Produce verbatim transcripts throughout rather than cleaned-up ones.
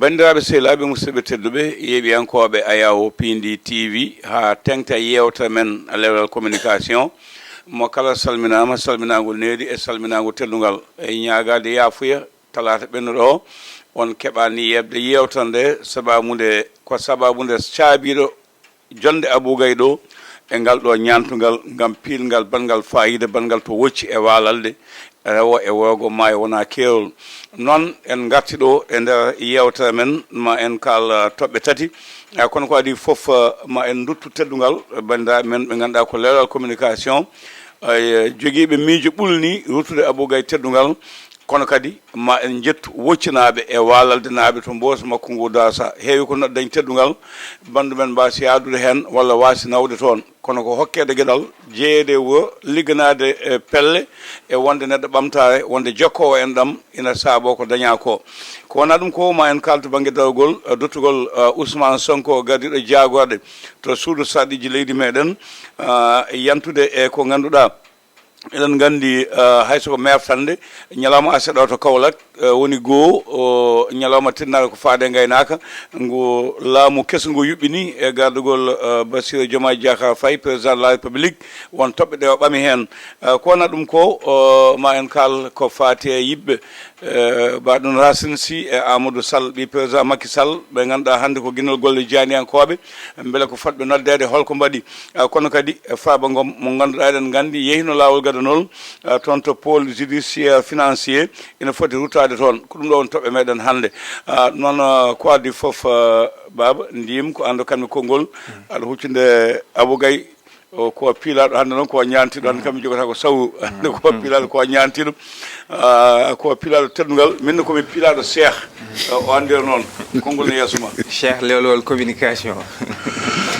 Banndiraaɓe, sehilaaɓe, musidɓe tedduɓe, yeeɓiyankooɓe Ayawo Piindi T V, haa teŋta yeewtere men Lewlal Communication, mo kala salminaama, salminaango needi e salminaango teddungal, e ñaagaade yaafuya. Talaata ɓennuɗo o, on keɓaani yeeɓde yeewtere nde, sabaabu nde, ko sabaabu nde caabiiɗo jonnde Abou Gaye ɗo e ngal ɗo ñaantungal ngam piilngal banngal faayiida, banngal to wocci e waalalde, rewo e worgo, maayo wona keerol. Noon en ngarti ɗo e nder yeewtere men, ma en kaal, uh, toɓɓe tati. Uh, kono ko adii fof, uh, ma en nduttu teddungal, uh, banndiraaɓe men ɓe ngannduɗaa ko Lewlal Communication, uh, jogiiɓe miijo ɓulni ruttude Abou Gaye teddungal. Kono kadi ma en njettu woccinaaɓe e waalaldenaaɓe to mbooso makko ngu darsa. Heewi ko noɗɗo dañi teddungal, banndu men mbaasi yaadude heen walla waasi nawde toon. Kono ko hokkeede geɗal, jeyeede e wuro, ligganaade e pelle, e wonde neɗɗo ɓamtaare, wonde jokkoowo enɗam, ina saaboo ko dañaa ko. Ko wonaa ɗum ko, ma en kaaltu bannge darogol, eh, duttugol, eh, Ousmane Sonko, gardiiɗo jaagorɗe to suudu sarɗiiji leydi meɗen, eh, yantude e ko ngannduɗaa. Eɗen nganndi, eh, hay so ko meertande, ñalawma aset o to Kaolack, eh, woni goo, o ñalawma tedduɗo ko faade e ngaynaaka, ngu laamu keso ngu yuɓɓini e gardugol, eh, Bassirou Diomaye Diakhar Faye, président de la République, won toɓɓe ɗe o ɓami heen. Eh, ko wonaa ɗum ko, o, ma en kaal ko faati e yiɓɓe, eh, mbaɗon Racine Sy e Amadou Sall, ɓii président Macky Sall, ɓe ngannduɗaa hannde ko ginnol golle jeyaniyankooɓe, mbele ko fotɓe noddeede, holko mbaɗi? Ah, kono kadi, eh, Farba Ngom mo ngannduɗaa eɗen nganndi yehino laawol gadanol, ah, toon to pôle judiciaire financier, ina foti ruttaade toon. Ko ɗum ɗo woni toɓɓe meɗen hannde. Ah, noon, ah, ko adii fof, ah, Baaba, ndiyam ko an ndokkatmi konngol. Aɗa huccude Abou Gaye, o ko piilaaɗo hannde noon, ko ñaantiiɗo hannde, kam mi jogata ko saw, hannde ko piilaaɗo, ko ñaantiiɗo, ah, ko piilaaɗo teddungal, min ko mi piilaaɗo seex, o anndira noon, konngol no yeeso ma. Cheikh Lewlewal Communication.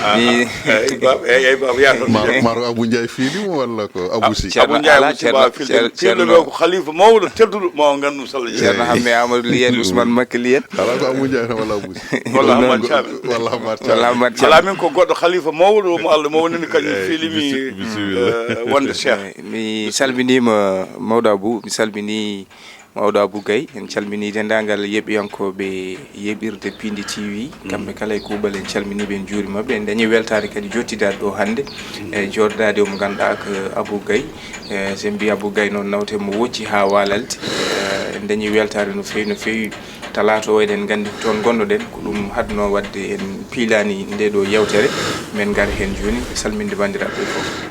Ah, mi ah, eyi, baaba, eyi, eyi, baaba, yaa toon. Ma-, maro Abou Ndiaye fiili mo walla ko Abou Sy? Ceerno Abou Ndiaye, Ala, Abou Sy, Ceerno, ba, fiilde, Ceerno, fiilde Ceerno. Ɓe ko khalifa mawɗo tedduɗo, ma o nganndu ɗum, Sall Ceerno Hamme Amadou Liyen, Ousmane Makka Liyen. Ala ko Abou Ndiaye tan walla Abou Sy? Walla Hammat Thiam. Walla Hammat Thiam. Walla Hammat Thiam. Ala, min ko goɗɗo khalifa mawɗo mo Allah mawnini, kañum, eyi, fiili mi, bisi-, bisimilla, eh, wonde Cheikh. Eyi, mi salminiima mawɗo Abou, mi salminii mawɗo Abou Gaye, en calminii denndaangal yeeɓiyankooɓe yeeɓirde Piindi T V, kamɓe kala e kuuɓal, en calminii ɓe, en njuuriima ɓe. En dañii weltaare kadi jottidaade ɗo hannde, e jooɗdaade o mo ngannduɗaa ko Abou Gaye. E, so en mbii Abou Gaye noon, nawte mo wocci haa waalalde. E, en dañii weltaare no feewi, no feewi. Talaata o eɗen nganndi toon ngonnoɗen, ko ɗum haɗnoo waɗde en piilaani ndee ɗoo yeewtere, men ngar heen jooni e salminde banndiraaɓe ɓee fof.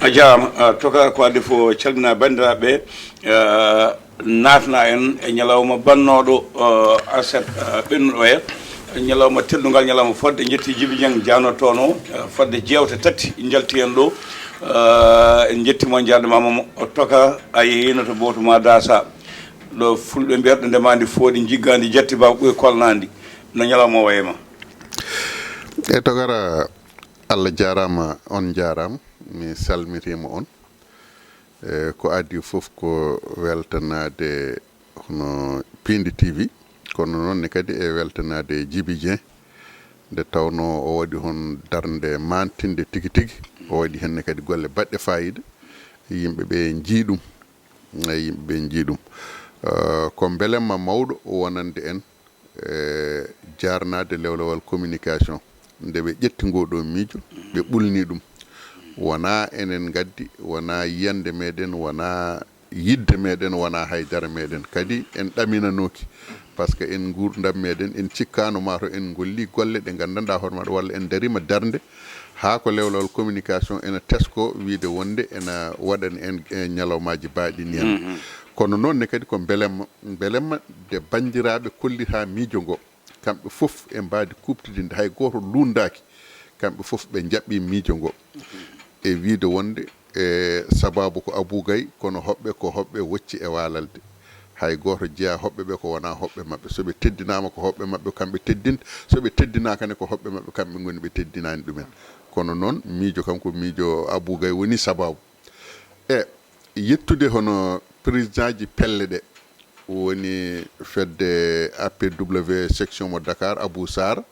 A jaaraama, ah, Tokar, ko adii fof calmina banndiraaɓe ɓee, ah, naatna en e ñalawma bannooɗo, ah, aset, ah, ɓennuɗo o, e ñalawma teddungal, ñalawma fotde. En njetti Jibi Ñaŋ jaano toon o, ah, fotde jeewte tati njalti en ɗo. Ah, en njetti mo, en njaarnama mo, Tokar, a yehiino to Bowto ma Daasa. Ɗo fulɓe mbiyata, ɗo ndemaandi fooɗi, njiggaandi jatti, baaba ɓooy kolnaandi. No ñalawma o wayi ma? E Tokara, Allah jaaraama, on njaaraama, mi salmitiima on. E, ko adii fof ko weltanaade hono Piindi T V, kono noon ne kadi e weltanaade Jibi Dieng, nde tawnoo o waɗi hon darnde maantinde tigi tigi, o waɗi heen ne kadi golle baɗɗe faayiida, yimɓe ɓe njii ɗum. Eyi, yimɓe ɓe njii ɗum. Eh, ko mbelemma mawɗo wonande en, eh, jaarnaade Lewlewal Communication. Nde ɓe ƴetti ngoo ɗoo miijo, ɓe ɓulni ɗum. Wonaa enen ngaddi, wonaa yiyannde meɗen, wonaa yiɗde meɗen, wonaa haydara meɗen. Kadi en ɗaminanooki, par ce que en, nguurndam meɗen, en cikkaano maa to en ngollii golle ɗe nganndanɗaa hoore maɗa, walla en ndariima darnde haa ko Lewlewal Communication ena teskoo wiyde wonde ena waɗani en, eh, ñalawmaaji baaɗi ni en. Mhm. Kono noon ne kadi ko mbelemma, mbelemma nde banndiraaɓe kollitaa miijo ngo. Kamɓe fof e mbaadi kuuɓtidinde, hay gooto luunndaaki. Kamɓe fof ɓe njaɓɓii miijo ngo. E wiyde wonde, e, sabaabu ko Abou Gaye, kono hoɓɓe ko hoɓɓe wocci e waalalde. Hay gooto jeyaa hoɓɓe ɓe ko wonaa hoɓɓe maɓɓe. So ɓe teddinaama ko hoɓɓe maɓɓe kamɓe teddinta, so ɓe teddinaaka ne ko hoɓɓe maɓɓe kamɓe ngoni ɓe teddinaani ɗumen. Kono noon miijo kam ko miijo Abou Gaye woni sabaabu. E yettude hono présidentji pelle ɗe, woni fedde A P W section mo Dakar, Abou Sarr,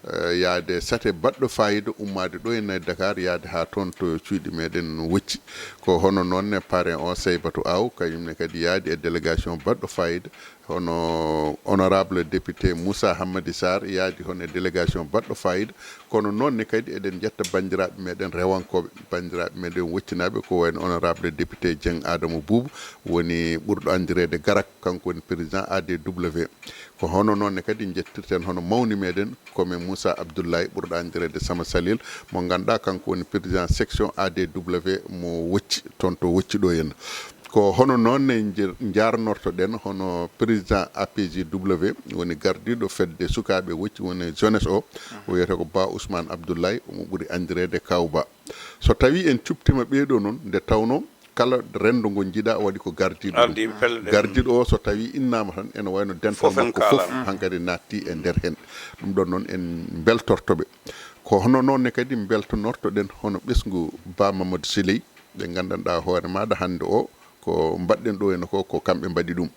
eh, yaade sate baɗɗo faayiida ummaade ɗo e Dakar, yaade haa toon to cuuɗi meɗen Wocci. Ko hono noon ne parrain o Seybatou Aw, kañum ne kadi yaadi e délégation baɗɗo faayiida, Hono honorable député Moussa Hammadi Sarr yaadi hono e délégation baɗɗo fayida. Kono noon ne kadi eɗen njetta banndiraaɓe meɗen rewankooɓe, banndiraaɓe meɗen woccinaaɓe, ko wayno honorable député Dieng Adama Boubou, woni ɓurɗo anndireede Garak, kanko woni président A D W. Ko hono noon ne kadi njettirten hono mawni meɗen, ko men Moussa Abdoulaye, ɓurɗo anndireede Sama Salil, mo ngannduɗaa kanko woni président section A D W mo Wocci, toon to Wocci ɗo henna. Ko hono noon ne nje-, njaarnortoɗen hono président A P J W, woni gardiiɗo fedde sukaaɓe Wocci, woni jeunesse o, o wiyetee ko Ba Ousmane Abdoulaye, omo ɓuri anndireede Kaw Ba. So tawii en cuɓtiima ɓee ɗoo noon, nde tawnoo kala renndo ngo njiɗaa waɗi ko gardiiɗo ɗum. Gardiiɗo o so tawii innaama tan, ene wayno dental makko fof hankadi naatti e nder heen. Ɗum ɗoon noon en mbeltorto ɓe. Ko hono noon ne kadi mbeltonortoɗen hono ɓesngu Ba Mamadou Siley, ɓe nganndanɗaa hoore maaɗa hannde o, ko mbaɗɗen ɗo ene ko, ko kamɓe mbaɗi ɗum.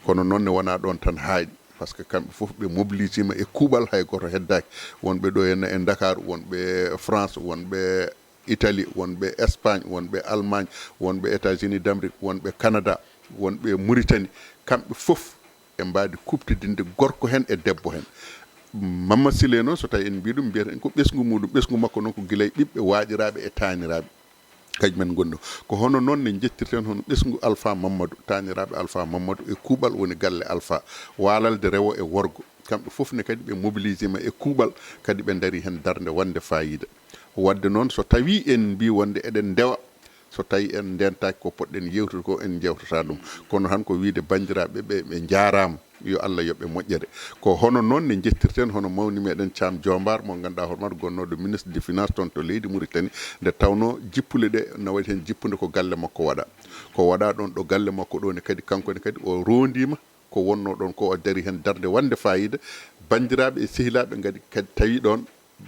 Kono noon ne wonaa ɗoon tan haaɗi, par ce que kamɓe fof ɓe mobilisima e kuuɓal, hay gooto heddaaki. Wonɓe ɗo henna e Ndakaaru, wonɓe France, wonɓe Italie, wonɓe Espagne, wonɓe Allemagne, wonɓe États-Unis d'Amérique, wonɓe Canada, wonɓe Mauritanie, kamɓe fof e mbaadi kuuɓtidinde gorko heen e debbo heen. Mamma Siley noon, so tawii en mbii ɗum, mbiyeten ko ɓesngu muuɗum, ɓesngu makko noon ko gila e ɓiɓɓe, waaɗiraaɓe e taaniraaɓe. Kañum en ngonno. Ko hono noon ne njettirten hono ɓesngu Alpha Mamadou, taaniraaɓe Alpha Mamadou e kuuɓal woni galle Alpha, waalalde rewo e worgo. Kamɓe fof ne kadi ɓe mobilisima e kuuɓal, kadi ɓe ndarii heen darnde wonde faayiida. Waɗde noon, so tawii en mbii wonde eɗen ndewa, so tawii en ndentaaki ko poɗɗen yeewtude ko, en njeewtataa ɗum. Kono tan ko wiyde banndiraaɓe ɓe, ɓe njaaraama, yo Allah yoɓ ɓe moƴƴere. Ko hono noon ne njettirten hono mawni meɗen Caam Joombaar, mo ngannduɗaa hoore maaɗa gonnooɗo ministre de finance toon to leydi Mauritanie, nde tawnoo jippule ɗe na waɗi heen jippunde ko galle makko waɗa. Ko waɗa ɗoon ɗo galle makko ɗo ne kadi, kanko ne kadi o roondiima ko wonnoo ɗoon ko, o darii heen darnde wonde faayiida. Banndiraaɓe e sehilaaɓe ngadi kadi tawi ɗoon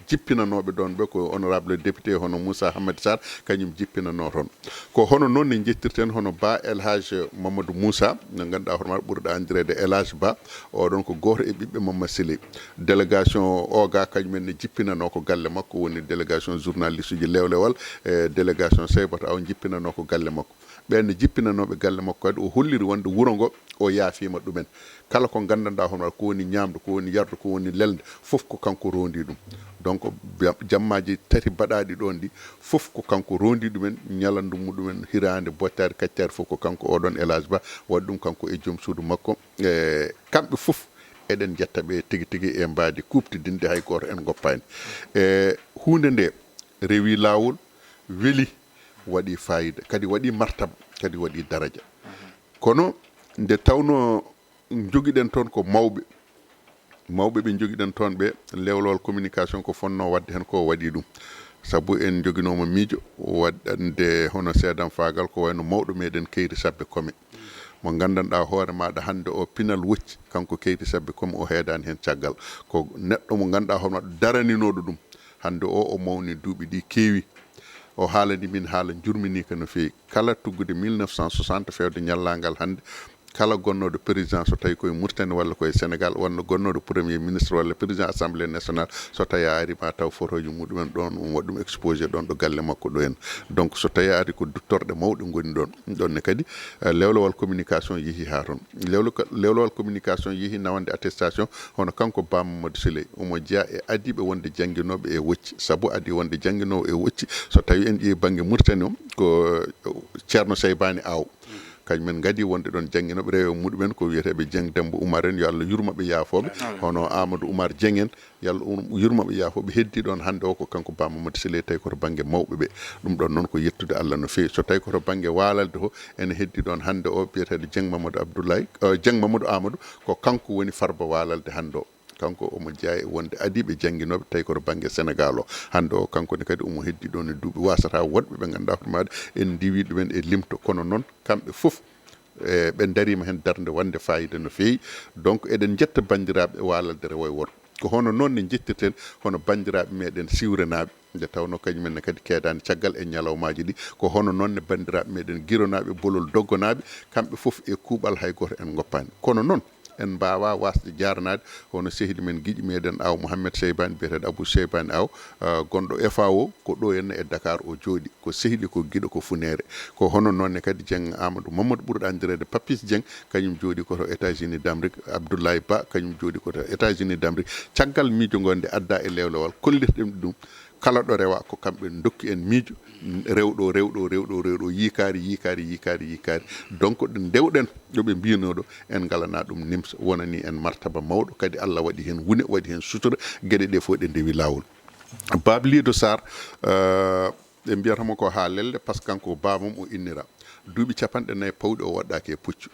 jippinanooɓe ɗoon ɓe ko honorable député hono Moussa Hammadi Sarr, kañum jippinanoo toon. Ko hono noon ne njettirten hono Ba El Hadj Mamadou Moussa, mo ngannduɗaa hoore maaɗa ɓurɗo anndireede El Hadj Ba, oɗon ko gooto e ɓiɓɓe Mamma Siley. Délégation o ga kañum en ne jippinanoo ko galle makko, woni délégation journaliste uji Lewlewal e délégation Saybata Aw jippinanoo ko galle makko. Ɓeen ne jippinanooɓe galle makko kadi, o holliri wonde wuro ngo o yaafiima ɗumen. Kala ko nganndanɗaa hono ko woni ñaamdu, ko woni yardu, ko woni lelnde, fof ko kanko rondi ɗum. Donc, ja-, jammaaji tati baɗaaɗi ɗoon ɗi, fof ko kanko rondi ɗumen, ñalandu muɗumen, hiraande, bottaari, kaccaari, fof ko kanko oɗon El Hadj Ba waɗi ɗum, kanko e joom suudu makko. E kamɓe fof eɗen njetta ɓe tigi tigi e mbaadi kuuɓtidinde, hay gooto en ngoppaani. E huunde nde rewi laawol, weli, waɗi faayiida, kadi waɗi martaba, kadi waɗi daraja. Kono nde tawnoo njogiɗen toon ko mawɓe, mawɓe ɓe njogiɗen toon ɓe, lewlewal communication ko fonnoo waɗde heen ko waɗi ɗum. Sabu en njoginooma miijo waɗande hono seedam faagal ko wayno mawɗo meɗen Keyri Sabbe Kome. Mo nganndanɗaa hoore maaɗa hannde o pinal wocci, kanko Keyri Sabbe Kome o heedaani heen caggal. Ko neɗɗo mo ngannduɗaa hoore maaɗa daraninooɗo ɗum. Hannde o, o mawni duuɓi ɗi keewi. O haalani min haala njurminiika no feewi. Kala tuggude mille neuf cent soixante feewde ñallaagal hannde, kala gonnooɗo président so tawii koye Mauritanie walla koye Sénégal, walla gonnooɗo premier ministre walla président assemblée nationale, so tawii a ari ma taw photoji muɗumen ɗoon, um waɗi ɗum exposé ɗoon ɗo galle makko ɗo en. Donc so tawii a ari ko duttorɗe mawɗe ngoni ɗoon. Ɗum ɗoon ne kadi, eh, lewlewal communication yehi haa toon. Lewle-, lewlewal communication yehi nawande attestation, hono kanko Ba Mamadou Siley, omo jeyaa e adiiɓe wonde jannginooɓe e wocci. Sabu adii wonde jannginoowo e wocci, so tawii en ƴeewi bannge Mauritanie o, ko Ceerno Seybaani Aw. Kañum en ngadii wonde ɗoon jannginooɓe, rewɓe muɗumen ko wiyeteeɓe Dieng Demba Oumar en, yo Allah yurmo ɓe, yaafoo ɓe. Hono Amadou Oumar Dieng en, yo Allah um-, yurmo ɓe, yaafoo ɓe. Heddii ɗoon hannde o ko kanko Ba Mamadou Siley, tawi ko to bannge mawɓe ɓe. Ɗum ɗoon noon ko yettude Allah no feewi. So tawii ko to bannge waalalde to, ene heddii ɗoon hannde o biyeteeɗo Dieng Mamadou Abdoulaye, eh, Dieng Mamadou Amadou, ko kanko woni Farba waalalde hannde o. Kanko omo jeyaa e wonde adiiɓe jannginooɓe, tawi ko to bannge Senegaal o. Hannde o, kanko ne kadi omo heddii ɗoon e duuɓi, waasata woɗɓe ɓe ngannduɗaa hoore maaɗa en ndiwii ɗumen e limto. Kono noon, kamɓe fof, e, ɓe ndariima heen darnde wonde faayiida no feewi. Donc, eɗen njetta banndiraaɓe waalalde rewo e worgo. Ko hono noon ne njettirten hono banndiraaɓe meɗen siwrenaaɓe, nde tawnoo kañum en ne kadi keedaani caggal e ñalawmaaji ɗi. Ko hono noon ne banndiraaɓe meɗen gironaaɓe, bolol doggonaaɓe, kamɓe fof e kuuɓal hay gooto en ngoppaani. Kono noon, en mbaawaa waasde jaarnaade hono sehli men giƴi meɗen Aw Mouhamed Seybani, biyeteeɗo Abou Seybani Aw, ah, gonɗo F A O, ko ɗo henna e Dakar o jooɗii. Ko sehli, ko giɗo, ko funeere. Ko hono noon ne kadi Dieng Amadou Mamadou, ɓurɗo anndireede Papis Dieng, kañum jooɗii ko to États-Unis d'Amérique. Abdoulaye Ba, kañum jooɗii ko to États-Unis d'Amérique. Caggal miijo ngo nde addaa e lewlewal, kollirɗen ɗum, kala ɗo rewa, ko kamɓe ndokki en miijo, rewɗo, rewɗo, rewɗo, rewɗo, yiikaari, yiikaari, yiikaari, yiikaari. Donc, ɗo ndewɗen, ɗo ɓe mbiyunoo ɗo, en ngalanaa ɗum nimsa. Wonanii en martaba mawɗo, kadi Allah waɗi heen wune, waɗi heen sutura, geɗe ɗe fof ɗe ndewi laawol. Baaba Liido Sarr, eh, ɓe mbiyata mo ko haa lelle, par ce que kanko baabam o innira. Duuɓi capanɗe nayi pawɗi o waɗɗaaki e puccu.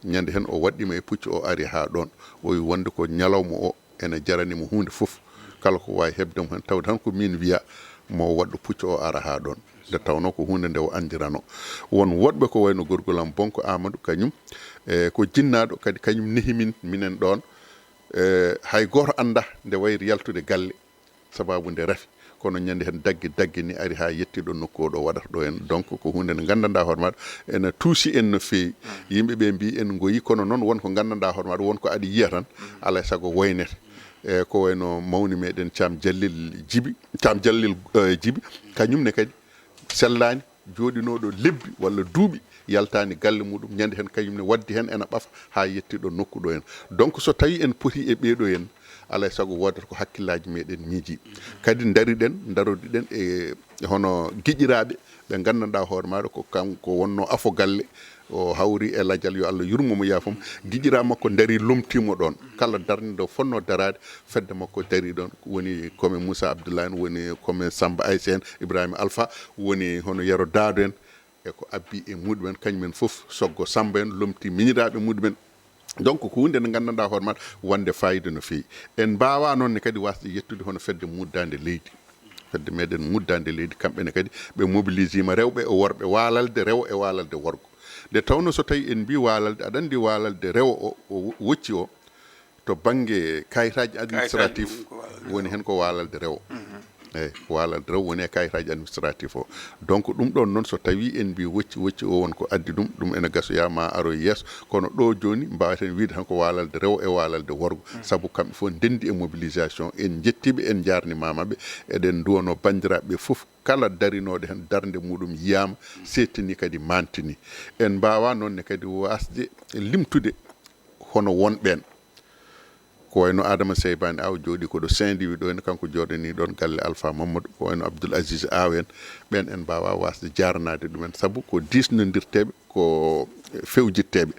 Ñande heen o waɗɗiima e puccu, o ari haa ɗoon. O wi wonde ko ñalawma o ene jarani mo huunde fof. Kala ko waawi heɓde mo heen, tawde tan ko miin wiya mo waɗɗo puccu o ara haa ɗoon. Nde tawnoo ko huunde nde o anndirano. Won woɗɓe ko wayno gorgol am Bonko Amadou, kañum, e ko jinnaaɗo, kadi kañum nehi min, minen ɗoon. E, hay gooto anndaa nde wayri yaltude galle, sababu nde rafi. Kono ñande heen daggi daggi ni ari haa yetti ɗo nokku o ɗo waɗata ɗo heen. Donc, ko huunde nde nganndanɗaa hoore maaɗa ene tuusi en no feewi. Yimɓe ɓe mbii en ngoyi, kono noon won ko nganndanɗaa hoore maaɗa, won ko aɗa yiya tan, alaa e sago woynete. E ko wayno mawni meɗen Caam Jallil Jibi, Caam Jallil, eh, Jibi, kañum ne kadi sellaani, jooɗinooɗo lebbi walla duuɓi, yaltaani galle muɗum, ñande heen kañum ne waddi heen ena ɓafa haa yetti ɗo nokku ɗo heen. Donc, so tawii en poti e ɓee ɗo heen, alaa e sago woodata ko hakkillaaji meɗen miiji. Kadi ndariɗen, ndarodiɗen e hono giƴiraaɓe ɓe nganndanɗaa hoore maaɗa ko kanko wonnoo afo galle, o hawri e lajal, yo Allah yurmo mo, yaafo mo. Giƴiraaɓe makko ndarii, lomtii mo ɗoon. Kala darnde nde fotnoo daraade, fedde makko darii ɗoon. Woni Kome Moussa Abdoulaye en, woni Kome Samba Ayse en, Ibrahima Alpha, woni hono Yero Daado en, e ko abbi e muɗum en, kañum en fof, Soggo Samba en, lomtii miñiraaɓe muɗum en. Donc, ko huunde nde nganndanɗaa hoore maaɗa wonde faayiida no feewi. En mbaawaa noon ne kadi waasde yettude hono fedde muddaande leydi. Fedde meɗen muddaande leydi, kamɓe ne kadi ɓe mobilisima, rewɓe e worɓe, waalalde rewo e waalalde worgo. Nde tawnoo so tawii en mbii waalalde, aɗa anndi waalalde rewo o, o wocci o, to bannge kayitaaji administratif, woni heen ko waalalde rewo. Eeyi, ko waalalde rewo woni e kayitaaji administratif o. Donc, ɗum ɗoon noon, so tawii en mbii wocci, wocci o won ko addi ɗum, ɗum ene gasoya ma aro e yeeso. Kono ɗo jooni, mbaawaten wiyde tan ko waalalde rewo e waalalde worgo. Sabu kamɓe fof ndenndi e mobilisation. En njettii ɓe, en njaarnimaama ɓe. Eɗen nduwanoo banndiraaɓe ɓe fof, kala darinooɗo heen, darnde muɗum yiyaama, seettini kadi maantini. En mbaawaa noon ne kadi waasde limtude hono won ɓeen. Ko wayno Adama Seybani Aw jooɗii ko ɗo Saint-Louis ɗo, ene kanko jooɗanii ɗoon galle Alpha Mamadou, ko wayno Abdoul Aziz Aw en, ɓeen en mbaawaa waasde jaarnaade ɗumen, sabu ko diisnondirteeɓe, ko fewjitteeɓe.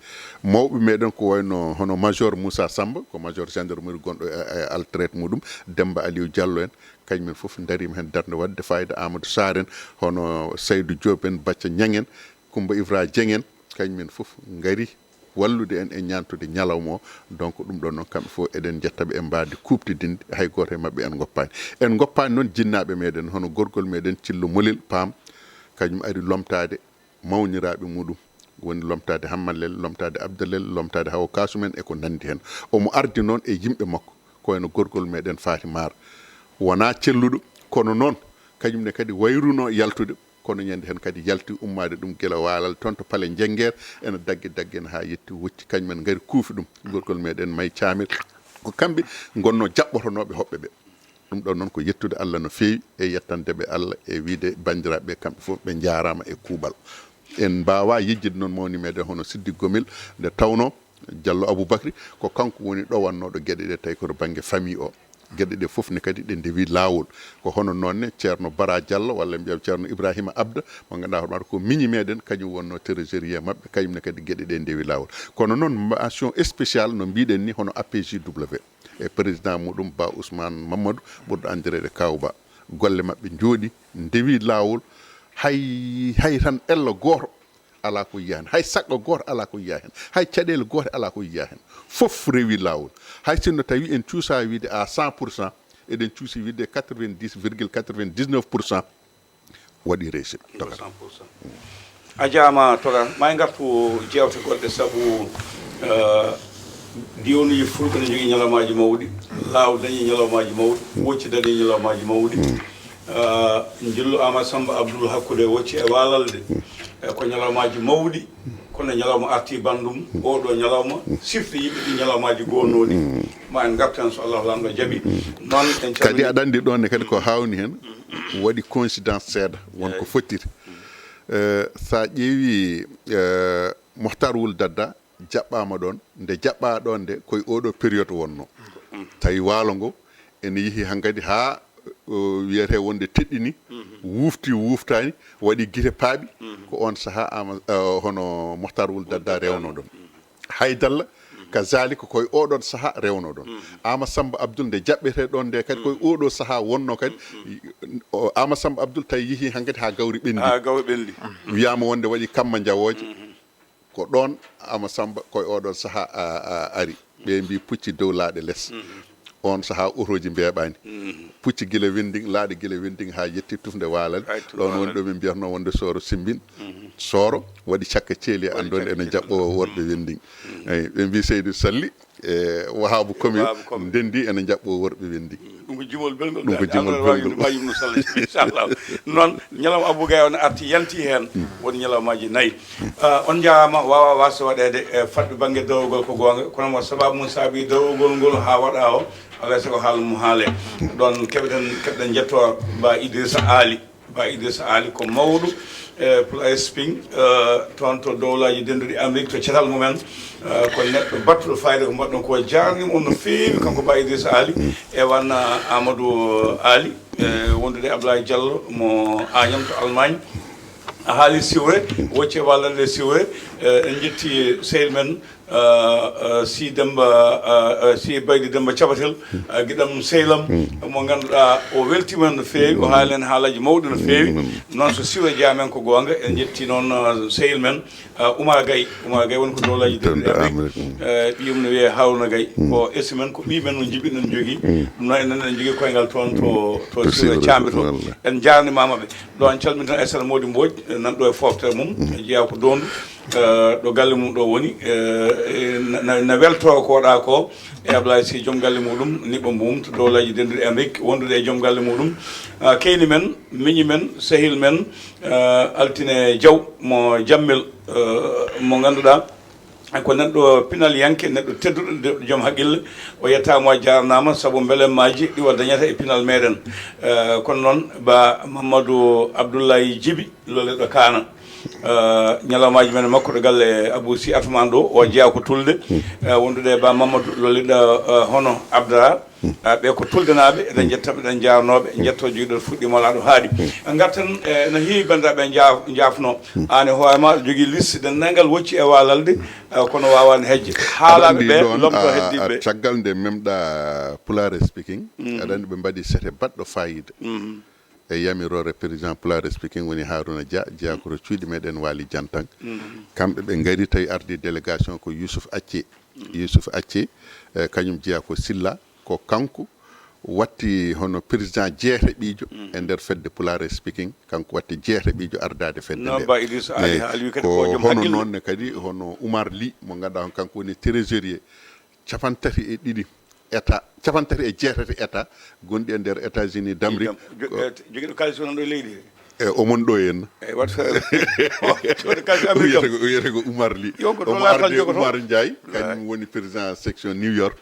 Mawɓe meɗen ko wayno hono Major Moussa Samba, ko major gendarmerie gonɗo e, e altret muɗum, Demba Aliou Diallo en, kañum en fof ndariima heen darnde waɗde faayiida, Amadou Sarr en, hono Saydou Diop en, Bacca Niang en, Coumba Ibra Dieng en, kañum en fof ngari wallude en e ñaantude ñalawma o. Donc, ɗum ɗoon noon, kamɓe fof eɗen njetta ɓe e mbaadi kuuɓtidinndi, hay gooto e maɓɓe en ngoppaani. En ngoppaani noon jinnaaɓe meɗen, hono gorgol meɗen Cillo Molel Paam, kañum ari lomtaade mawniraaɓe muɗum, woni lomtaade Hammalel, lomtaade Abdalel, lomtaade Hawa Kasumen e ko nanndi heen. Omo ardi noon e yimɓe makko, ko wayno gorgol meɗen Faati Maar. Wonaa celluɗo, kono noon, kañum ne kadi wayruno yaltude, kono ñande heen kadi yalti ummaade ɗum gila Waalal toon to Pale Jenngeer, ena daggi daggi en haa yetti wocci, kañum en ngari kuufi ɗum. Gorgol meɗen May Caamir, ko kamɓe ngonnoo jaɓɓotonooɓe hoɓɓe ɓe. Ɗum ɗoon noon ko yettude Allah no feewi e yettande ɓe Allah e wiyde banndiraaɓe ɓe kamɓe fof ɓe njaaraama e kuuɓal. En mbaawaa yejjitde noon mawni meɗen hono Siddi Gomel, nde tawnoo Diallo Aboubacry ko kanko woni ɗowannooɗo geɗe ɗe, tawi ko to bannge famille o. Geɗe ɗe fof ne kadi ɗe ndewi laawol. Ko hono noon ne Ceerno Bara Diallo, walla mbiyam Ceerno Ibrahima Abda, mo ngannduɗaa hoore maaɗa ko miñi meɗen, kañum wonnoo trésorier maɓɓe, kañum ne kadi geɗe ɗe ndewi laawol. Kono noon, mention spéciale, no mbiɗen ni, hono A P J W e président muɗum Ba Ousmane Mamadou, ɓurɗo anndireede Kaw Ba. Golle maɓɓe njooɗi, ndewi laawol, hay, hay tan ello gooto alaa ko yiya heen, hay saɗɗo gooto alaa ko yiya heen, hay caɗeele gooto alaa ko yiya heen. Fof rewi laawol. Hay sinno tawi en cuusa wiide à cent pour cent, eɗen cuusi wiide quatre-vingt-dix virgule quatre-vingt-dix-neuf pour cent waɗi réussite. Togal. A jaama Togal, ma en ngartu jeewte goɗɗe, sabu, eh, diiwanuuji fulɓe ne njogii ñalawmaaji mawɗi, Laawol dañii ñalawmaaji mawɗi, Wocci dañii ñalawmaaji mawɗi. Eh, Njillu Aamadu Sammba Abdul hakkunde Wocci e Waalalde, eh, ko ñalawmaaji mawɗi, Kono ñalawma arti banndum, oɗo ñalawma, sifde yimɓe ɗi ñalawmaaji gonnooɗi. Ma en ngartu heen so Allah Laamɗo jaɓi. Noon en kadi calminii. Aɗa anndi ɗoon ne kadi ko haawni heen, waɗi coïncidence seeɗa, won ko fottiri. Eh, so a ƴeewi, eh, Mohtar Wul Dadda jaɓɓaama ɗoon, nde jaɓɓaa ɗoon nde, koye oɗo période wonno. Tawi waalo ngo ene yehi hankadi haa, o, wiyetee wonde teɗɗini, wufti, wuftaani, waɗi gite paaɓi, ko oon sahaa Ama, eh, hono Mohtar Wul Dadda rewno ɗoon. Haydalla, kazaalika, koye oɗoon sahaa rewno ɗoon. Ama Samba Abdul nde jaɓɓetee ɗoon nde kadi, koye oɗo sahaa wonno kadi. O, Ama Samba Abdul tawi yehi hankadi haa gawri ɓenndi. Haa gawri ɓenndi. Wiyaama wonde waɗi kamma njawooje. Ko ɗoon Ama Samba koye oɗoon sahaa a, a, ari. Ɓe mbi pucci dow laaɗe les. Oon sahaa otooji mbeeɓaani. Pucci gila Wending, laaɗe gila Wending haa yetti tufnde Waalal. Hay tufnde Waalal. Ɗoon woni ɗo min mbiyatnoo wonde Sooro Simbin. Sooro waɗi cakka ceeli e waɗi anndoonde cakka ene ceeli jaɓɓoo worɓe Wending. Eyi, ɓe mbi Seydi Salli e Wahaabu Komi. Wahaabu Komi. Ndenndi ene jaɓɓoo worɓe Wending. Ɗum ko jimol belngol. Ɗum ko jimol belngol. Mayum no Salli, inchallah. Noon, ñalawma Abou Gaye on arti, yanti heen. Woni ñalawmaaji nayi. Ah, on njaaraama, waawaa waasde waɗeede, e, fadɓe bannge darogol ko goonga, kono mo sabaabu mum saabii darogol ngol haa waɗa o, alaa e sago haala mum haalee. Ɗoon keɓeten, keɓɗen njettoor Ba Idrissa Aly. Ba Idrissa Aly ko mawɗo, e, Pulaar Speaking, e, toon to Dowlaaji Dennduɗi Amérique, to catal mumen. E, ko neɗɗo battuɗo fayida ko mbaɗɗon ko, jaarniima on no feewi, kanko Ba Idrissa Aly, e wan, e, Amadou Aly, e, wondude e Abdoulaye Diallo mo Agnam to Allemagne. A haali siwre, wocce wallande siwre, e, en njetti sehil men, e, e, Si Demba, e, e, Si Baydi Demba Cabatel, e, giɗam sehil am, mo ngannduɗaa o weltiima no feewi, o haali en haalaaji mawɗi no feewi. Noon so siwre jeyaa men ko goonga, en njetti noon, e, sehil men, e, Oumar Gaye. Oumar Gaye woni ko Dowlaaji Dennduɗi Amérique. E, ɓiyum no wiyee Haruna Gaye. Ko esi men, ko ɓiy men no jibiɗen jogii. Ɗum noon enen eɗen jogii koyngal toon to, to siwre Caambe to. En njaarnimaama ɓe. Ɗo en calmintan Aissata Mody Mbodj, e, nan ɗo e fooftere mum, e, jeyaa ko Doondu, e, ɗo galle mum ɗo woni, e, e, na, na, na weltoo ko waɗaa ko, e Ablaye Sy, joom galle muɗum, niɓɓo mum to Dowlaaji Dennduɗi Amérique, wondude e joom galle muɗum, e, keyni men, miñi men, sehil men, e, Altine Diaw mo Jammel, e, mo ngannduɗaa, ko neɗɗo pinal yanke, neɗɗo tedduɗo, neɗɗo joom haqqille. O yettaama, o jaarnaama, sabu mbelemmaaji ɗi o dañata e pinal meɗen. Eh, kono noon, Ba Mamadou Abdoulaye Djiby, lolleɗo Kaana. Eh, ñalawmaaji men e makko ɗo galle Abou Sy Atoumane ɗo, o jeyaa ko Tulde. Eh, wondude e Ba Mamadou, lolleɗo, eh, hono Abdara. Ah, ɓe ko Tuldanaaɓe, eɗen njettaɓe, eɗen njaarnooɓe, njettoo jogiiɗo fuɗɗiima laaɗo haaɗi. Ngarten, eh, no heewi banndiraaɓe njaaf-, njaafnoo. Aan e hoore ma, aɗa jogii liste denndaangal wocci e waalalde, eh, kono waawaani hejje. Haalaaɓe ɓe, lomto heddiiɓe ɓe. Caggal nde memɗa Pulaar Speaking, aɗa anndi ɓe mbaɗi sete baɗɗo faayiida. E yamiroore président Pulaar Speaking woni Harouna Dia, jeyaa ko to cuuɗi meɗen Waali Jantan. Kamɓe ɓe ngari tawi ardii délégation ko Youssouf Acce. Youssouf Acce, eh, kañum jeyaa ko Silla, ko kanko watti hono président jeetaɓiijo e nder fedde Pulaar Speaking, kanko watti jeetaɓiijo ardaade fedde nde. Ba Idrissa Ali, eh, Aliou kadi ko ko joom hono haqqille. Noon ne kadi hono Oumar Ly, mo ngannduɗaa on kanko woni trésorier capanɗe tati e ɗiɗi état, capanɗe tati e jeetati état gonɗi e nder États-Unis d'Amérique. Jam-, jo-, eh, jogiiɗo kaalis wonande e leydi he. E omon ɗo henna. E wat feere. Wiyete ko, wiyete ko Oumar Ly. Yo, ko Oumar dollar tan Ly, jogoto. Oumar Ndiaye, kañum woni président section New York.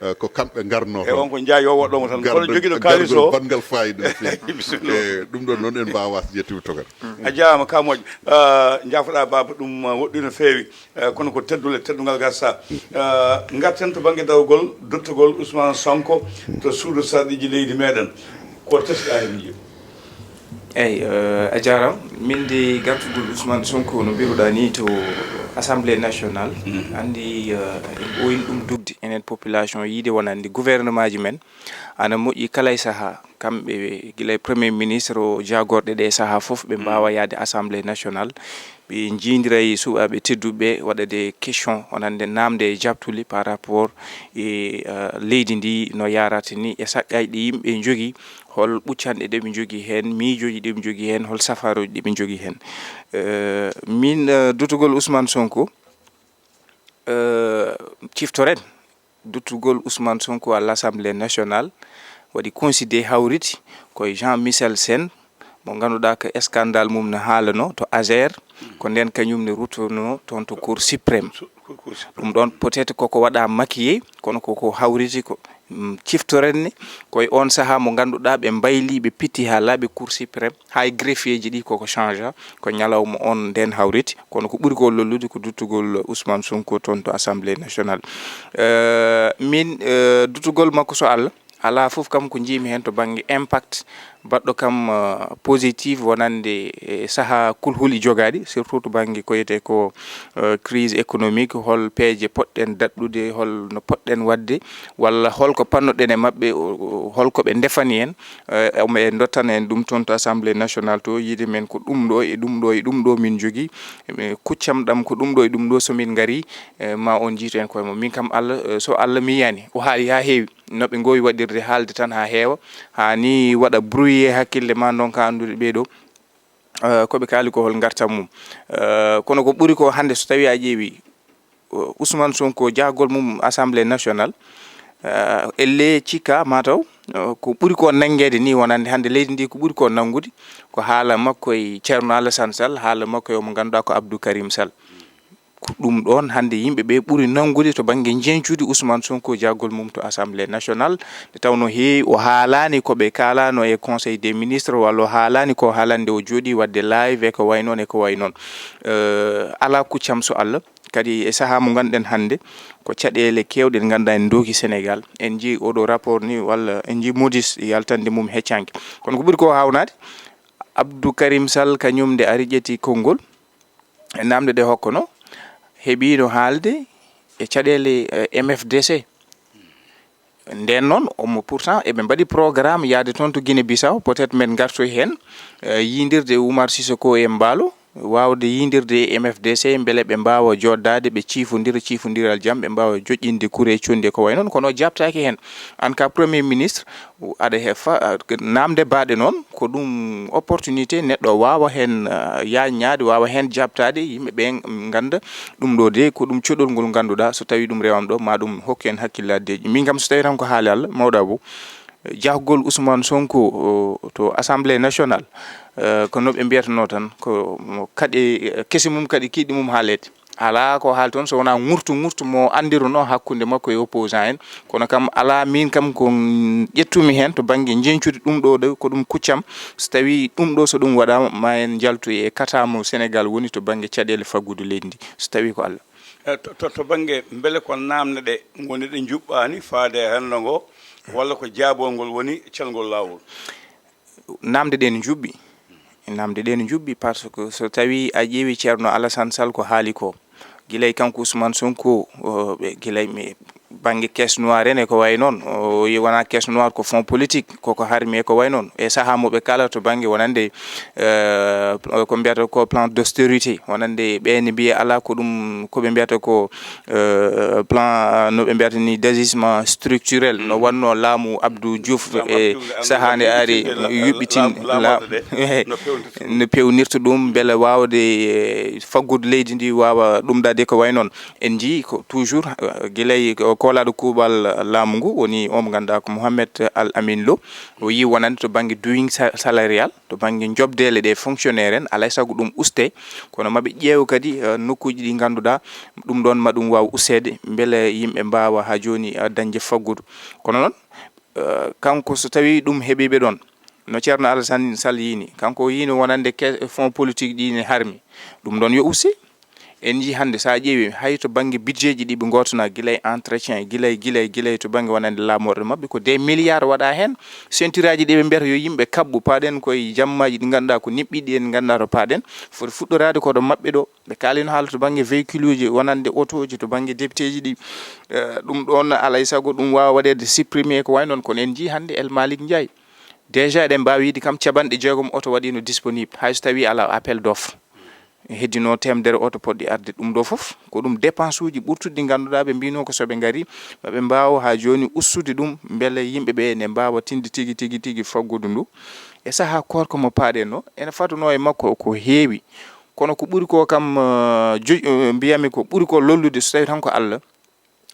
Eh, ko kamɓe ngarno e toon. On ko Ndiaye yo woɗɗomo tan. Kono jogiiɗo kaalis o. Banngal faayiida no feewi. Bisimilla. E ɗum ɗon noon en mbaawa waasde yettude to kadi. A jaaraama ka moƴƴo. Eh, njaafoɗaa baaba, ɗum, eh, woɗɗi no feewi. Eh, kono ko teddule, teddungal gasa. Eh, ngarten to bannge dawgol, duttugol Ousmane Sonko to suudu sarɗiiji leydi meɗen. Ko teskɗaa heen, miñi? Eyi, eh, a jaaraama. Min de gartugol Ousmane Sonko no mbiruɗaa ni to Assemblée nationale. Anndi, eh, en ɓooyin ɗum dugde. Enen population yiide wonande gouvernement ji men. Ana moƴƴi kala e sahaa. Kamɓe gila e Premier Ministre o, jaagorɗe ɗe sahaa fof, ɓe mbaawa yahde Assemblée nationale. Ɓe njiidira e suɓaaɓe tedduɓe, waɗa des questions, wonande naamnde e jaabtuli par rapport e, eh, leydi ndi no yahrata ni, e saqqaaji ɗi yimɓe njogii, hol ɓuccanɗe ɗe ɓe njogii heen, miijooji ɗi ɓe njogii heen, hol safarooji ɗi ɓe njogii heen. Eh, min, eh, dutugol Ousmane Sonko, eh, ciftoren. Duttugol Ousmane Sonko à l'Assemblée nationale waɗi coïncidé hawriti ko e Jean Michel Sène, mo ngannduɗaa ko scandale mum no haalanoo to Azer, Ko nden kañum ne rutono toon to Cour suprême. Ɗum ɗoon peut-être koko waɗa maquillé, kono koko hawriti ko, mm, ciftoren ni, ko e on sahaa mo ngannduɗaa ɓe mbayli, ɓe pitti haa laaɓi Cour suprême, haa e greffier ji ɗi koko changea, ko ñalawma on nden hawriti, kono ko ɓuri ko lollude ko duttugol Ousmane Sonko toon to Assemblée nationale. Euh, min, euh, duttugol makko so Allah, alaa fof kam ko njiimi heen to bannge impact baɗɗo kam, euh, positif wonande e sahaa kulhuli jogaaɗi, surtout to bannge ko wiyetee ko, euh, crise économique, hol peeje poɗɗen daɗɗude, hol no poɗɗen waɗde, walla hol ko pannoɗen e maɓɓe, o, o, hol ko ɓe ndefani en, euh, omo e dottana en ɗum toon to Assemblée nationale to, yiide men ko ɗum ɗo e ɗum ɗo e ɗum ɗo min njogii, e kuccam ɗam ko ɗum ɗo e ɗum ɗo, so min ngarii, eh, ma on njiitu en koye mum. Min kam Allah, eh, so Allah miyani, o haali haa heewi. No ɓe ngowi waɗirde haalde tan haa heewa, haa ni waɗa brouillé hakkille ma, ndonka anndude ɓee ɗo, eh, ko ɓe kaali ko hol ngartam mum. Eh, kono ko ɓuri ko hannde so tawi a ƴeewi, eh, Ousmane Sonko jahgol mum Assemblée nationale, eh, elle cikka mataw, eh, ko ɓuri ko nanngeede ni wonande hannde leydi ndi ko ɓuri ko nanngude ko haala makko e Thierno Alassane Sall, haala makko e omo ngannduɗaa ko Abdou Karim Sall. Ko ɗum ɗoon hannde yimɓe ɓe ɓuri nanngude to bannge njeñcude Ousmane Sonko jahgol mum to Assemblée nationale, nde tawnoo heewi o haalaani ko ɓe kaalano e Conseil des ministres, walla o haalaani ko haalande o jooɗii waɗde live e ko way noon e ko way noon. Euh, alaa kuccam so Allah. Kadi e sahaa mo ngannduɗen hannde, ko caɗeele keewɗe ɗe ngannduɗaa en ndooki Sénégal. En njii oɗo rapport ni, walla en njii Moody's yaltande mum heccanke. Kono ko ɓuri ko haawnaade, Abdou Karim Sall kañum nde ari ƴetti konngol, e namde ɗe hokkono, heɓiino haalde e caɗeele, eh, M F D C. Nden noon, omo pourtant eɓe mbaɗi programme yahde toon to Guinée Bissau, peut-être men ngartoy heen, eh, yiydirde e Oumar Sissoko Embaló, waawde yiydirde e M F D C, mbele ɓe mbaawa jooɗdaade, ɓe ciifondira, ciifondiral jam, ɓe mbaawa joƴƴinde kure e conndi e ko way noon, kono o jaabtaaki heen. Aan ka Premier ministre, aɗa he fa-, naamnde baaɗe noon, ko ɗum opportunité neɗɗo waawa heen, ah, yaaññaade, waawa heen jaabtaade, yimɓe ɓe ngannda ɗum ɗo de ko ɗum coɗol ngol ngannduɗaa, so tawii ɗum rewama ɗo, ma ɗum hokku en hakkillaadeeji. Min kam, so tawii tan ko haali Allah, mawɗo Abou, jahgol Ousmane Sonko, o, to Assemblée nationale, eh, ko no ɓe mbiyatnoo tan, ko mo kaɗe, kesi mum kaɗe kiiɗi mum haaleede. Alaa ko haali toon so wonaa ŋurtu ŋurtu mo anndirunoo hakkunde makko e opposant en. Kono kam alaa, min kam ko ƴettumi heen to bannge njeñcude ɗum ɗo, ɗo ko ɗum kuccam. So tawii ɗum ɗo, so ɗum waɗaama, ma en njaltu e kata mo Sénégal woni to bannge caɗeele faggudu leydi ndi, so tawii ko Allah. Eh, to, to, to bannge mbele ko naamne ɗe ngoni ɗe njuɓɓaani faade e renndo ngo, walla ko jaabongol woni calngol laawol? Naamde ɗe no njuɓɓi. Naamde ɗe no njuɓɓi, par ce que so tawii a ƴeewi Ceerno Alassane Sall ko haali ko, gila e kanko Ousmane Sonko, o, ɓe, gila e mi, bannge caisse noire en e ko way noon, o, yi-, wonaa caisse noire, ko fonds politique, koko harmi e ko way noon. E sahaa mo ɓe kaalata to bannge wonande, eh, ko mbiyata ko plan d'austérité, wonande ɓe ne mbiya alaa ko ɗum, ko ɓe mbiyata ko, eh, plan, eh, no ɓe mbiyata ni, d'ajustement structurel, no wannoo laamu Abdou Diouf e sahaa nde ari, yuɓɓitin laamu, no pewnirta ɗum mbele waawde, eh, faggude leydi ndi, waawa ɗumɗaade ko way noon. En njii ko toujours, eh, gila e ko koolaaɗo kuuɓal laamu ngu woni o mo ngannduɗaa ko Mohamed Al Amin Lo, o yii wonande to bannge dowing sa-, salarial, to bannge njoɓdeele ɗe fonctionnaire en, alaa e sago ɗum ustee, kono ma ɓe ƴeewa kadi, eh, nokkuuji ɗi ngannduɗaa ɗum ɗoon ma ɗum waaw usteede, mbele yimɓe mbaawa haa jooni, eh, dañde faggudu. Kono noon, eh, kanko so tawii ɗum heɓii ɓe ɗoon, no Ceerno Alassane Sall yii ni, kanko o yii no wonande ke-, fonds politique ɗi ne harmi, ɗum ɗoon yo usti. En njii hannde, so a ƴeewi, hay to bannge budget ji ɗi ɓe ngootana, gila e entretien, gila e, gila e, gila e to bannge wonande laamorɗe maɓɓe, ko des milliards waɗaa heen. Ceinture aji ɗi ɓe mbiyata yo yimɓe kaɓɓu, paaɗen koye jammaaji ɗi ngannduɗaa ko niɓɓiɗi en, ngannduɗaa to paaɗen. Foti fuɗɗoraade ko ɗo maɓɓe ɗo. Ɓe kaalino haala to bannge véhicule uji, wonande otooji, to bannge député ji ɗi. Eh, ɗum ɗoon, alaa e sago ɗum waawa waɗeede supprimé ko way noon, kono en njii hannde El Malick Ndiaye. Déjà eɗen mbaawi wiide kam capanɗe jeegom oto waɗiino disponible, hay so tawii alaa appel d'offre. Heddino teemedere oto poɗɗi arde. Ɗum ɗo fof ko ɗum dépense uji ɓurtuɗi ɗi ngannduɗaa ɓe mbino ko so ɓe ngari, ma ɓe mbaawa haa jooni ustude ɗum, mbele yimɓe ɓe ne mbaawa tinde tigi, tigi, tigi faggudu ndu. E sahaa koorka mo paaɗen o, ene fadano e makko ko heewi. Kono ko ɓuri ko kam, eh, jo-, eh, mbiyami ko ɓuri ko lollude so tawii tan ko Allah.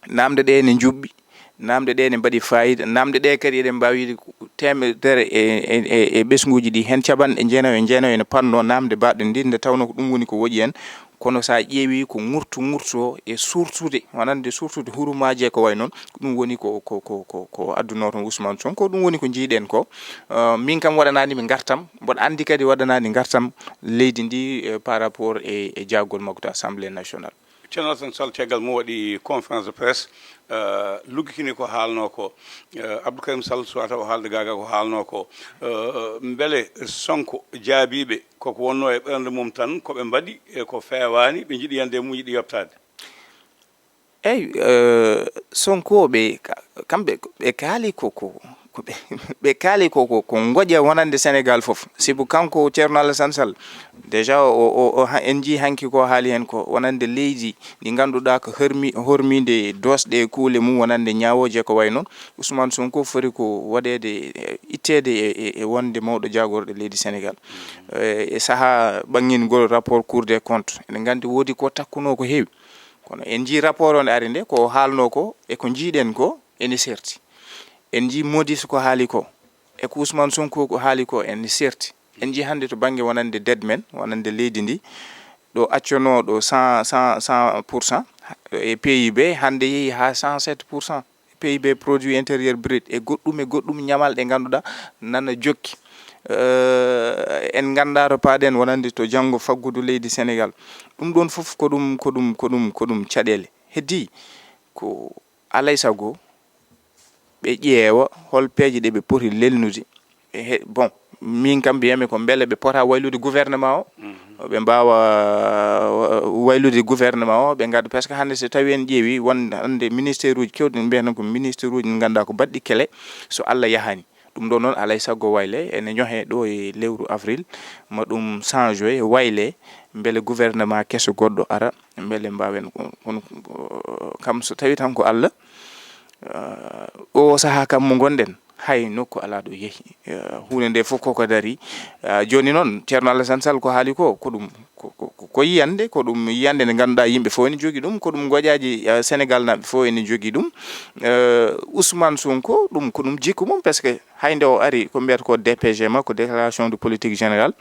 Naamnde ɗe ne njuɓɓi, Naamnde ɗee ne mbaɗi faayiida. Naamnde ɗee kadi eɗen mbaawi wiide ko teemedere e, e, e, e ɓesnguuji ɗi, heen capanɗe jeenayo e jeenayo ene panno naamnde mbaɗɗo ndi, nde tawnoo ko ɗum woni ko woƴi en. Kono so a ƴeewi ko ŋurto ŋurto e surtude, wonande surtude hurumaaji e ko wayi noon, ko ɗum woni ko, ko, ko, ko, ko addunoo toon Ousmane Sonko. Ɗum woni ko njiiɗen ko. Eh, min kam waɗanaani mi ngartam, mboɗo anndi kadi waɗanaani ngartam leydi ndi, eh, par rapport e, e jaagol makko to Assemblée nationale. Ceerno Alassane Sall, caggal mo waɗi conférence de presse, eh, luggitini ko haalnoo ko, eh, Abdou Karim Sall suwata o haalde gaaga ko haalnoo ko, eh, mbele Sonko jaabiiɓe koko wonnoo e ɓernde mum tan ko ɓe mbaɗi e ko feewaani, ɓe njiɗi yande e mum, yiɗi yoɓtaade? Eyi, eh, Sonko ɓe ka-, kamɓe ɓe kaali ko, ko, ko ɓe, ɓe kaali ko, ko, ko ngoƴa wonande Sénégal fof. Sibu kanko Ceerno Alassane Sall, déjà o, o, o ha-, en njii hanki ko haali heen ko wonande leydi ndi ngannduɗaa ko hormi-, hormiinde doosɗe e kuule mum wonande ñaawooje ko wayi noon. Ousmane Sonko foti ko waɗeede, eh, itteede e, e, e wonde mawɗo jaagorɗo leydi Sénégal. Eh, e sahaa ɓanngingol rapport Cour des comptes, eɗen nganndi woodi ko takkunoo ko heewi. Kono en njii rapport on ari nde, ko o haalnoo ko e ko njiiɗen ko ene serti. En njii Modis ko haali ko e ko Ousmane Sonko ko haali ko ene serti. En njii hannde to bannge wonande dette men, wonande leydi ndi, ɗo accanoo ɗo cent, cent, cent pour cent e P I B, hannde yehi haa cent sept pour cent. P I B, produit intérieur brut, e goɗɗum e goɗɗum ñamal ɗe ngannduɗaa nana jokki. Eh, en nganndaa to paaɗen wonande to janngo faggudu leydi Sénégal. Ɗum ɗoon fof ko ɗum, ko ɗum, ko ɗum, ko ɗum caɗeele. Heddii ko alay sago ɓe ƴeewa hol peeje ɗe ɓe poti lelnude. E he-, bon, min kam mbiyami ko mbele ɓe pota waylude gouvernement o. Mhm. Ɓe mbaawa, uh, waylude gouvernement o, ɓe ngadda, parce que hannde so tawi en ƴeewi won hannde ministère uji kewɗi, ɓe mbiyata ko ministère uji ɗi ngannduɗaa ko baɗɗi kele, so Allah yahani. Ɗum ɗo noon alay sago wayle, ene ñohe ɗo e lewru avril, ma ɗum change e wayle, mbele gouvernement keso goɗɗo ara, mbele mbaawen ko, kono, uh, kam so tawi tan ko Allah, uh, o sahaa kam mo ngonɗen, hay nokku alaa ɗo yehi. Eh, huunde nde fof koko darii. Eh, jooni noon, Ceerno Alassane Sall ko haali ko, ko ɗum, ko, ko, ko, ko yiyannde, ko ɗum yiyannde nde ngannduɗaa yimɓe fof ene njogii ɗum, ko ɗum ngoƴaaji, eh, Senegaal naaɓe fof ene njogii ɗum. Eh, Ousmane Sonko, ɗum ko ɗum jikku mum, parce que hay nde o ari, ko mbiyata ko D P G makko, déclaration de politique générale,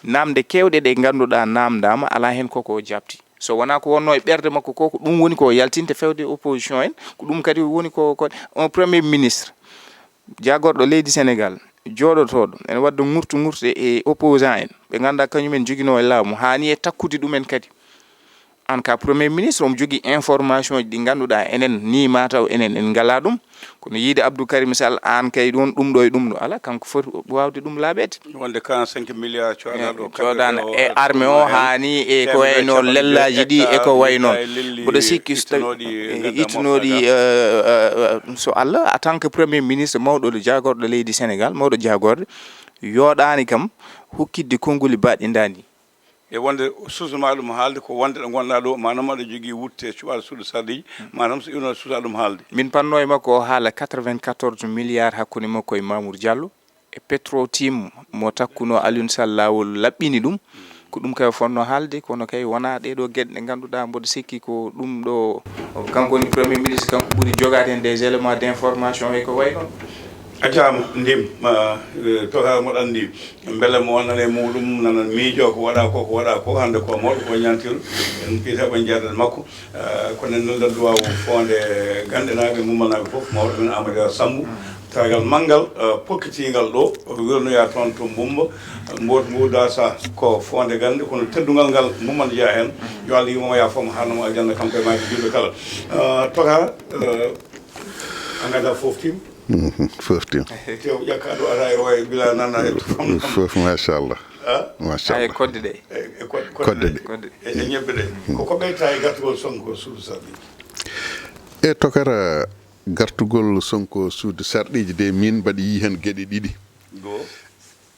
naamnde keewɗe ɗe ngannduɗaa naamndaama, alaa heen koko o jaabti. So wonaa ko wonnoo e ɓernde makko ko, ko ɗum woni ko o yaltinte fewde opposition en, ko ɗum kadi woni ko, ko un premier ministre, jaagorɗo leydi Senegaal, jooɗotooɗo, ene waɗda ŋurtu ŋurtu e opposant en, ɓe ngannduɗaa kañum en njoginoo e laamu, haani e takkude ɗumen kadi. Aan ka premier ministre, omo jogii information ji ɗi ngannduɗaa enen, nii mataw enen en ngalaa ɗum. Kono yiide Abdou Karim Sall, aan kay ɗoon ɗum ɗo e ɗum ɗo, alaa, kanko foti waawde ɗum laaɓeede. Wonde quarante-cinq milliards coodaɗo, eh, coodaɗo e armée o, haani e ko wayno lellaaji ɗi e ko wayno. Mboɗo sikki so tawi ittunooɗi, eh, eh, eh, so Allah, en tant que premier ministre, mawɗo jaagorɗo leydi Senegaal, mawɗo jaagorɗe, yooɗaani kam hokkitde konnguli baɗɗi ndaani. E wonde suusama ɗum haalde ko wonde ɗo ngonɗaa ɗo, maanaam aɗa jogii wutte cuɓaaɗo suudu sarɗiiji, maanaam so iwno suusa ɗum haalde. Min panno e makko o haala quatre-vingt-quatorze milliards hakkunde makko e Mamour Diallo e Petro Tim mo takkuno Aliou Sall laawol laɓɓini ɗum. Ko ɗum kay o fotno haalde, kono kay wonaa ɗee ɗoo geɗe ɗe ngannduɗaa mboɗo sikki ko ɗum ɗo, kanko woni premier ministre, kanko ɓuri jogaade heen des éléments d'information e ko wayi noon. A jaaraama, ndim, ma, eh, to haa mboɗo anndi, mbele mo wonana e muɗum, nana miijo ko waɗa ko, ko waɗa ko, hannde ko mawɗo ko ñaantiru, en mbiyata ɓe njeeɗan makko. Eh, kono en nelda duwaawu foonde ganndenaaɓe, mummanaaɓe fof, mawɗo men Amadou Yero Sambu, tagal manngal, eh, pokkitiingal ɗo, wirnoya toon to Mbumba, Mboot Mbuuda Sa, ko foonde gannde, kono teddungal ngal mumman jeyaa heen. Yo Allah yurmo mo, yaafo mo, harno mo aljanna, kanko e maaji juulɓe kala. Eh, toka, eh, a nganndaa fof tim? Mhm, fof tim. Tew ƴakka ɗo ara e o e bila nana e to fam. Fof, machallah. Ah? Machallah. Ay, kodde ɗe. E, e kod-, kodde ɗe. Kodde. E, e ñebbe ɗe. Ko, ko ɓeyta e gartugol Sonko suudu sarɗiiji? E tokara, gartugol Sonko suudu sarɗiiji de, min mbaɗi yii heen geɗe ɗiɗi. Go.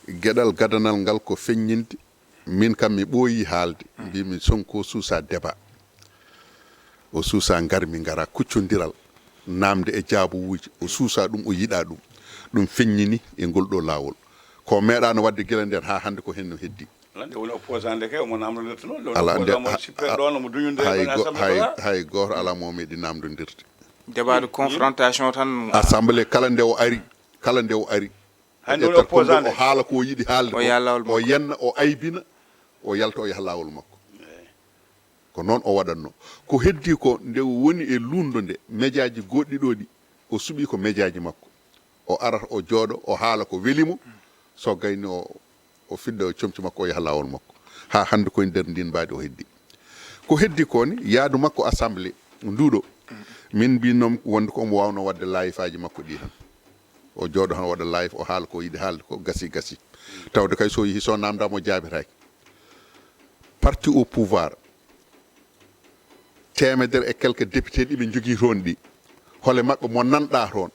Geɗal gadanal ngal ko feññinde. Min kam mi ɓooyi haalde, mbimi Sonko suusa débat. O suusa ngar mi ngara, kuccondiral, naamde e jaabowuuji. O suusa ɗum, o yiɗa ɗum. Ɗum feññini e ngol ɗo laawol. Ko meeɗaano waɗde gila nden haa hannde ko heen no heddi. Alaa, nde woni opposant nde kay, omo naamnondirta noon, nde woni opposant mo sippere ɗoon, omo duñonndira hay e go-, Assemblée hay, nationale. Hay gooto alaa mo o meeɗi naamnondirde. Débat de confrontation tan. Assemblée kala nde o ari, kala nde o ari, Hay nde woni opposant o haala ko o yiɗi haalde. O yaha laawol makko. O yenna, o aybina, o yalta, o yaha laawol makko. Ko noon o waɗatno. Ko heddi ko nde o woni e luundo nde, mejaaji goɗɗi ɗo ɗi, o suɓi ko mejaaji makko. O arata, o jooɗo, o haala ko weli mo. So gayni o, o fidda o comci makko, o yaha laawol makko. Haa hannde koye nder ndin mbaadi o heddi. Ko heddi ko ni yaadu makko assemblée nduɗo. Min mbi noon wonde ko omo waawno waɗde live aji makko ɗi tan. O jooɗo tan waɗa live, o haala ko yiɗi haalde ko gasi gasi. Tawde kay so yehi so namdama o jaabiraaki. Parti au pouvoir, teemedere e quelque député ɗi ɓe njogii toon ɗi, hole maɓɓe mo nanɗa toon,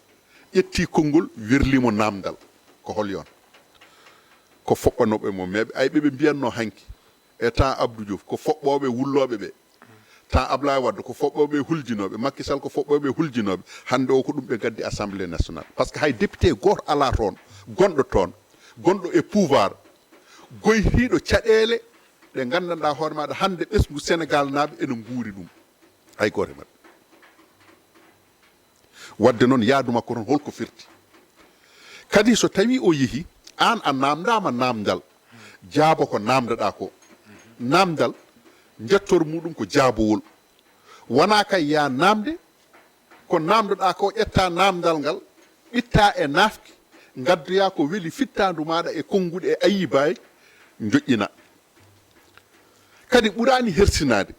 ƴetti konngol, werlimo namdal. Ko hol yon? Ko foɓɓanooɓe mo meeɓe. Ay ɓe ɓe mbiyatno hanki, e temps Abdou Diouf, ko foɓɓooɓe wullooɓe ɓe. Temps Ablaye Wade, ko foɓɓooɓe huljinooɓe. Macky Sall, ko foɓɓooɓe huljinooɓe. Hannde o ko ɗum ɓe ngaddi Assemblée nationale. Parce que hay député gooto alaa toon, gonɗo toon, gonɗo e pouvoir, goytiiɗo caɗeele ɗe nganndanɗaa hoore maaɗa hannde ɓesngu Sénégal naaɓe ene nguuri ɗum. Hay gooto e maɓɓe. Wadde noon, yaadu makko toon, holko firti? Kadi, so tawi o yehi, aan a namdama namdal, jaabo ko namdoɗa ko. Namdal, njettor muɗum ko jaabowol. Wona kay ya namde, ko namdoɗa ko, ƴetta namdal ngal, ɓitta e nafki, ngaddoya ko weli fittandu maɗa e konnguɗi e ayibaji, joƴƴina. Kadi, ɓurani hersinade,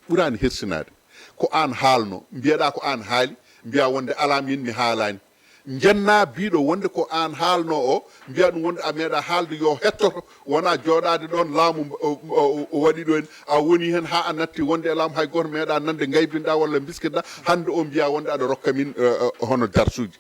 ɓurani hersinade ko an haalno, mbiyeɗa ko an haali, mbiya wonde ala, min mi haalani. Jenna biɗo wonde ko an haalno o, mbiya ɗum wonde a meeɗa haalde yo hettoto, wona jooɗade ɗon laamu o, o, o waɗi ɗo en, a woni hen ha a natti wonde e laamu, hay goto meeɗa nande ngaybinɗa walla biskitɗa. Hande o mbiya wonde aɗa rokka min, eh, eh, hono darsuji.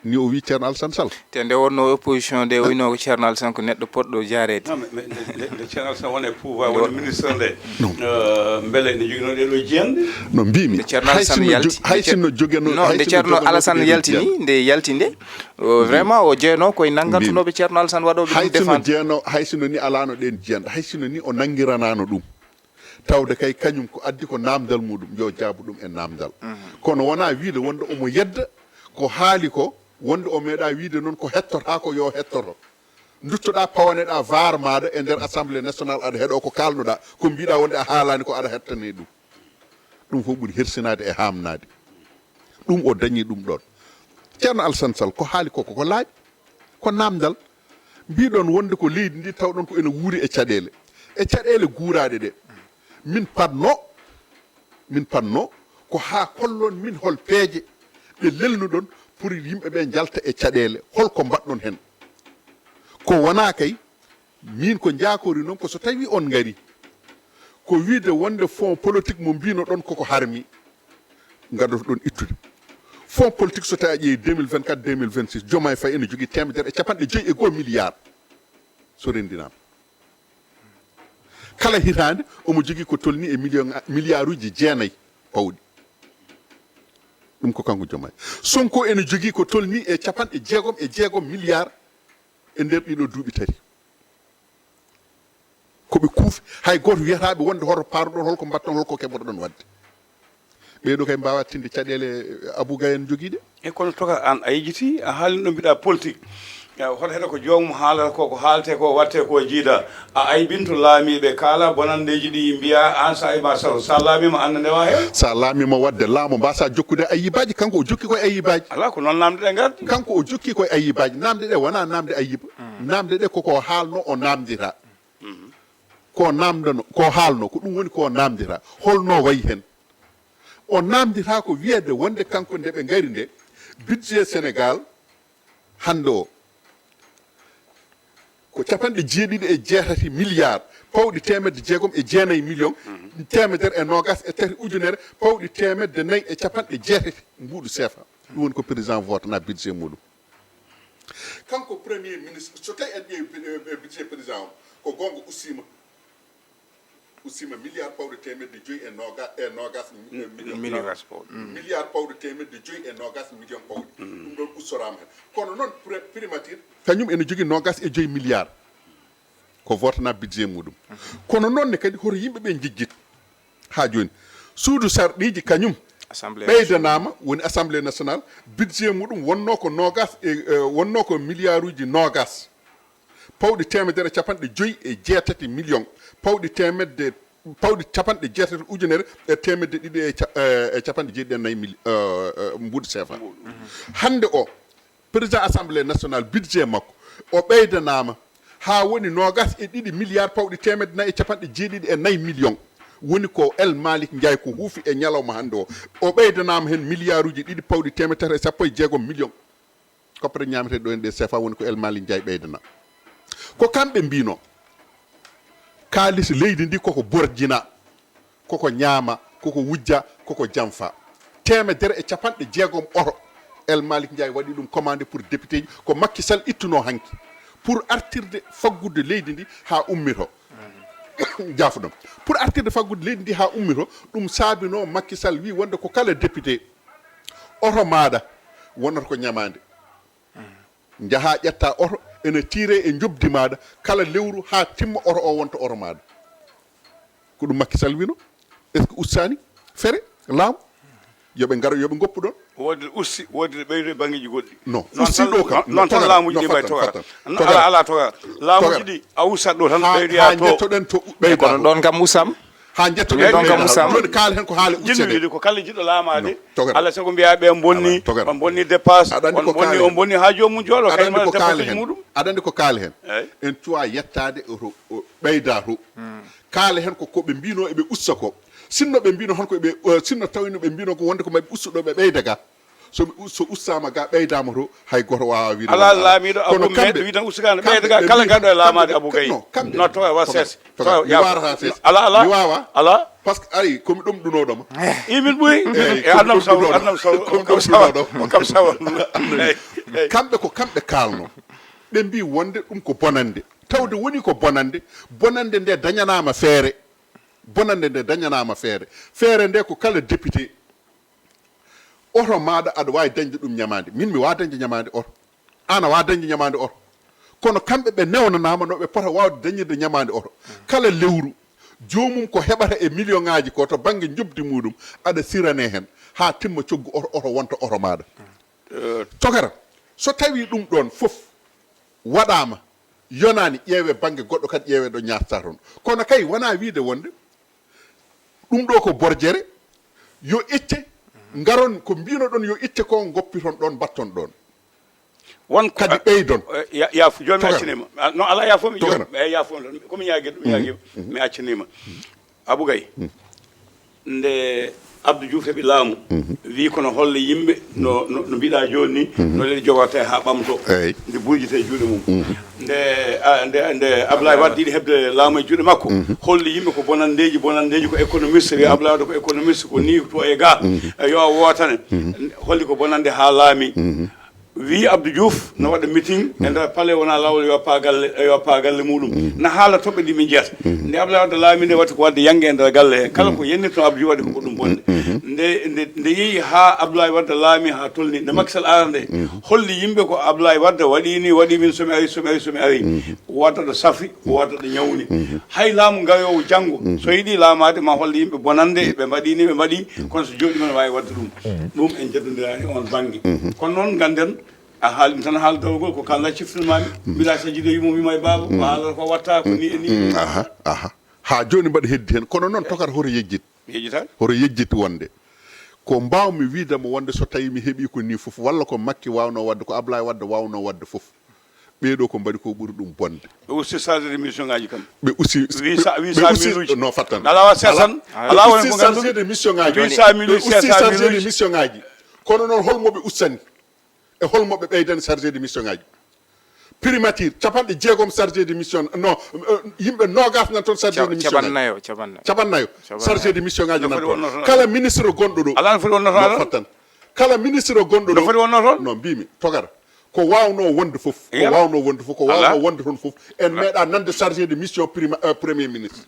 Ni o wi Ceerno Alassane Sall. Te nde wonno opposition nde, o wino ko Ceerno Alassane ko neɗɗo poɗɗo jaareede. Non, mais, mais nde, nde, nde Ceerno Alassane woni e pouvoir, woni ministre nde, euh, mbele ne jogino ɗeɗo jiyanɗe? No mbimi, Nde Ceerno Alassane yalti, hay sinno jogeno, non, nde Ceerno Alassane yaltini, nde yalti nde, o, vraiment o jeeno koye nanngantunooɓe Ceerno Alassane waɗooɓe hay ɗum sinno défendre. Jeeno, hay sinno ni alano ɗen jiyanɗe, hay sinno ni o nangiranano ɗum. Tawde kay kañum ko addi ko namdal muɗum, yo jaabu ɗum e namdal. Kono wona wiide wonde omo yedda ko haali ko, wonde o meeɗa wiide noon ko hettotako yo hettoto. Duttoɗa pawaneɗa vaar maɗa e nder Assemblée nationale, aɗa heɗo ko kalnoɗa, ko mbiɗa wonde a haalani ko, aɗa hettani ɗum. Ɗum fof ɓuri hersinade e hamnade. Ɗum o dañi ɗum ɗon. Ceerno Alassane Sall ko haali ko, koko laaɓi, ko namdal. Mbiɗon wonde ko leydi ndi tawɗon ko ene wuuri e caɗele, e caɗele guuraɗe ɗe. Min panno, min panno ko ha kollon min hol peeje ɗe lelnuɗon pour yimɓe ɓe njalta e caɗele, holko mbaɗɗon hen? Ko wona kay, min ko jakori noon ko so tawi on ngari, ko wiide wonde fonds politique mo mbinoɗon koko harmi, gaddotoɗon ittude. Fonds politique so tawi a ƴeewi deux mille vingt-quatre, deux mille vingt-six, Diomaye Faye ene jogii temedere e capanɗe joyyi e goho milliard, so rendinama. Kala hitande omo jogii ko tolni e million, milliard uji jeenayi pawɗi. Ɗum ko kanko Diomaye. Sonko ene jogii ko tolni e capanɗe jeegom e jeegom milliard e nder ɗiɗo duuɓi tati. Ko ɓe kuufi, hay gooto wiyataɓe wonde hoto paruɗon, holko mbatton, holko keɓotoɗon wadde. Ɓeeɗo kay mbawa tinde caɗele Abou Gaye en jogiiɗe. E kono toka an a yejiti, a haalino mbiɗa politique. Ya, hoto heɗo ko joomum haalata ko, ko haalte ko, watte ko jiida. A aybinto laamiiɓe, kaala bonandeji ɗi mbiya an sa ima sa, sa laamima an ndewa hen. Sa laamima wadde laamu mbasa jokkude ayibaji, kanko o jokki koye ayibaji. Ala ko noon namde ɗe ngardi. Kanko o jokki koye ayibaji. Namde ɗe wona namde ayiba. Namde ɗe koko haalno o namdira. Ko namdano, ko haalno, ko ɗum woni ko namdira. Holno wayi hen? O namdita ko wiyede wonde kanko nde ɓe ngari nde, budget Sénégal hande o ko capanɗe jeeɗiɗi e jeetati milliard pawɗi temedde jeegom e jeenayi million, temedere e nogas e tati ujunere pawɗi temedde nayi e capanɗe jeetati mbuuɗu seefa. Ɗum woni ko président vote na budget muɗum. Kanko premier ministre, so tawi en ƴeewi budget président o, ko gonga ussima, ussima milliard pawɗo temedde joyyi e noga, e nogas million. Milliard pawɗo temedde joyyi e nogas million pawɗi. Ɗum ɗon ustorama hen. Kono noon pri-, primature, kañum ene jogii nogas e joyyi milliard. Ko votana budget muɗum. Kono noon ne kadi hoto yimɓe ɓe jejjit. Ha joni, suudu sarɗiji kañum Assemblée ɓeydanaama, woni Assemblée nationale, budget muɗum wonnoo ko noogas e eh, wonnoo ko milliarduji noogas pawɗi teemedere e capanɗe joyi e jeetati million, pawɗi teemedde pawɗi capanɗe jeetati ujunere e teemedde ɗiɗi e ca- eh, e capanɗe jeeɗiɗi e nayi mil eh, eh, mbuuɗi sefa. Hannde o président Assemblée nationale, budget makko o ɓeydanaama haa woni noogas e ɗiɗi milliard pawɗi teemedde nayi e capanɗe jeeɗiɗi e nayi million. Woni ko El Malik Ndiaye ko huufi e ñalawma hannde o. O ɓeydanaama heen milliarduji ɗiɗi pawɗi teemedere e sappo e jeegom million. Koppere ñaametee ɗo en ɗe sefa woni ko El Malik Ndiaye ɓeydana. Ko kamɓe mbino kaalis leydi ndi koko borjina, koko ñaama, koko wujja, koko janfa. Teemedere e capanɗe jeegom oto El Malik Ndiaye waɗi ɗum commandé pour député ji ko Macky Sall ittuno hanki pour artirde faggude leydi ndi haa ummito. Jaafuɗon. Pour artirde faggude leydi ndi haa ummito, ɗum saabino Macky Sall wi wonde ko kala député oto maaɗa wonata ko ñamaande. Njaha ƴetta oto ene tiire e njobdi maaɗa kala lewru haa timma oto o wonta oto maaɗa. Ko ɗum Macky Sall wino. Est ce que ustani fere laamu? Yoɓe ngaro yoɓe ngoppu ɗon. Woodi ɗo usti, woodi ɗo ɓeydo e banngeeji goɗɗi. Non, usti ɗo kam. Noon tan laamuuji ɗi mbayi togara. Ala ala togara. Laamuuji ɗi a usat ɗo tan ɓeydoya to. Haa njettoɗen to ɓeyda. Kono ɗon kam usam. Haa njettoɗen ɗon kam usam. Joni kaalen ko haala uccede. Ko kala jiɗɗo laamaade. Alla sago mbiya ɓe bonni, on bonni dépasse, on bonni, on bonni haa joomum jooɗo kay mbaɗa dépasse muɗum. Aɗa anndi ko kaali heen. En cuwa yettaade oto ɓeyda to. Kaale heen ko ko ɓe mbino eɓe usta ko. Sinno ɓe mbino hon ko ɓe sinno tawino ɓe mbino ko wonde ko maɓe usta ɗo ɓe ɓeyda ga. So so ustaama ga ɓeydaama to hay goto waawa wiide. Ala laamiiɗo abu meɗo wiide ustaama ɓeyda ga kala gaɗo e laamaade abu gay. No to wa ses. Mi warata ses. Ala ala. Mi wawa. Ala. Parce que ari komi ɗum ɗunoɗoma. Imin ɓuri. E annam saw annam saw. Kam sawa. Kam sawa. Kamɓe ko kamɓe kalno. Ɓe mbi wonde ɗum ko bonande. Tawde woni ko bonande. Bonande nde dañanama feere. Bonande nde dañanama feere. Feere nde ko kala député oto maɗa aɗa wawi dañde ɗum ñamande. Min mi wawa dañde ñamande oto. An a wawa dañde ñamande oto. Kono kamɓe ɓe newnanama no ɓe pota wawde dañirde ñamande oto. Kala lewru jomum ko heɓata e million ngaji ko to banggue jobdi muɗum aɗa sirane hen ha timma coggu oto, oto wonta oto maɗa. Tokara so tawi ɗum ɗon foof waɗama yonani ƴeewe banggue goɗɗo kadi ƴeewe ɗo ñatta toon. Kono kay wona wiide wonde ɗum ɗo ko borjere yo itte garon ko mbinoɗon yo itte ko goppiton ɗon mbatton ɗon. Won ko kadi ɓeydon. Yaafo joni mi accinima. No ala yaafo mi joni. Eyi yaafo mi komi ñaguir ɗum ñaguir mi accinima. Abou Gaye nde Abdou Diouf heɓi laamu wi kono holle yimɓe no no mbiɗa joni ni no leydi jogorte ha ɓamto nde burjite juuɗe mum. Nde nde nde Abdoulaye Wade yiɗi heɓde laamu e juuɗe makko holli yimɓe ko bonandeji bonandeji ko économiste wi Abdoulaye Wade ko économiste ko ni to e ga. Yo a wotane holli ko bonande ha laami. Wi Abdou Diouf no waɗa meeting e nder palais wona lawol yo pa galle yo pa galle muɗum na haala toɓɓe ɗi ɓe jeyata. Nde Abdoulaye Wade laami nde watti ko wadde yange e nder galle he kala ko yennirto Abdou Diouf waɗi ko ɗum bonde. Nde nde nde yeehi ha Abdoulaye Wade laami ha tolni nde Macky Sall ara nde holli yimɓe ko Abdoulaye Wade waɗi ni waɗi min somi ari somi ari somi ari. Wata ɗo safi wata ɗo ñawni. Hay laamu gayowo janngo so yiɗi laamaade ma holle yimɓe bonande ɓe mbaɗi ni ɓe mbaɗi kono so jooɗi men wawi wadde ɗum. Ɗum en jaddodiraani on bannge. Kono noon ngannden a haali ɗum tan haala dawrugol ko kala ciftinmaami mbiɗa sajjido yumma wima e baaba ko haalata ko watta ko ni e ni. Aha aha. Ha jooni mbaɗa heddi heen kono noon tokata hoto yejjit. Yejjitaani. Hoto yejjit wonde ko mbawmi wiide mo wonde so tawi mi heɓi ko ni fof walla ko Makki wawno wadde ko Ablaye Wadde wawno wadde fof. Ɓeeɗo ko mbaɗi ko ɓuri ɗum bonde. Ɓe usti chargé de mission ngaji kam. Ɓe usti huit cent mille uji. No fattan. Ala wa sept cent. Ala woni ko chargé de mission ngaji. Huit cent mille uji. Ɓe usti chargé de mission ngaji. Kono noon holmo ɓe ustani? E holmo ɓe ɓeydani chargé de mission ngaji? Primature capanɗe jeegom chargé de mission no yimɓe nogas nan toon chargé de mission ngaji. Capannayo. Capannayo. Chargé de mission ngaji nan toon kala ministre gonɗo ɗo. Ala no foti wonno toon. No fattan. Kala ministre gonɗo ɗo. No foti wonno toon. No mbimi togata. Ko wawno wonde fof ko wawno wonde fof ko wawno wonde toon fof en meeɗa nande chargé de mission prima premier ministre.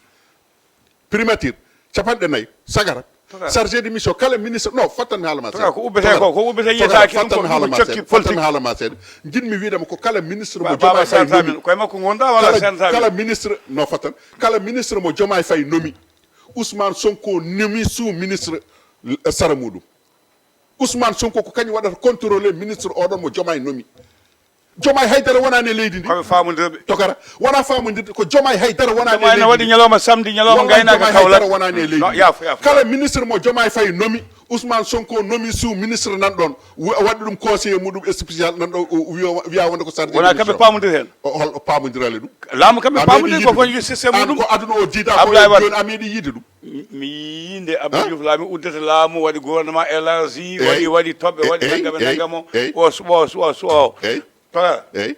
Primature capanɗe nayyi sagara. Chargé de mission kala ministre non fattanmi haalama seeɗa. Ko ubbete ko ko ubbete yiyetaki ɗum ko ɗum cokki politique. Haalama seeɗa jinmi wiidama ko kala ministre mo jomay fay nomi. Koye makko gonda walla sentami kala ministre non fattan kala ministre mo jomay fay nomi. Ousmane Sonko nomi sous ministre sara muɗum. Ousmane Sonko ko kañum waɗata contrôler ministre oɗon mo Diomaye nomi. Diomaye haydara wonani e leydi ndi. Koɓe faamondirɓe. Tokara, wona faamondirde, ko Diomaye haydara wonani e leydi ndi. Diomaye ne waɗi ñalawma samedi, ñalawma ngaynaaka Kaolack. Wona Diomaye haydara wonani e leydi ndi. Kala ministre mo Diomaye Faye nomi, Ousmane Sonko nomi sous ministre nan ɗon, wa-, waɗi ɗum conseiller muɗum spécial nan ɗon, o wiya, wiya wonde ko chargé de mission. Wona kamɓe paamondir heen. O, hol o paamondirale ɗum? Laamu kamɓe paamondir ko, ko système muɗum. Ko aduna o jiida ko, Abdoulaye Wade, joni a meeɗi yiide ɗum. Mi, mi yii nde Abdou Diouf laami, uddata laamu, waɗi gouvernement élargi, waɗi, waɗi toɓɓe, waɗi nangam e nangam o. O suɓo, o suɓo, o suɓo. Toga. Eyyi.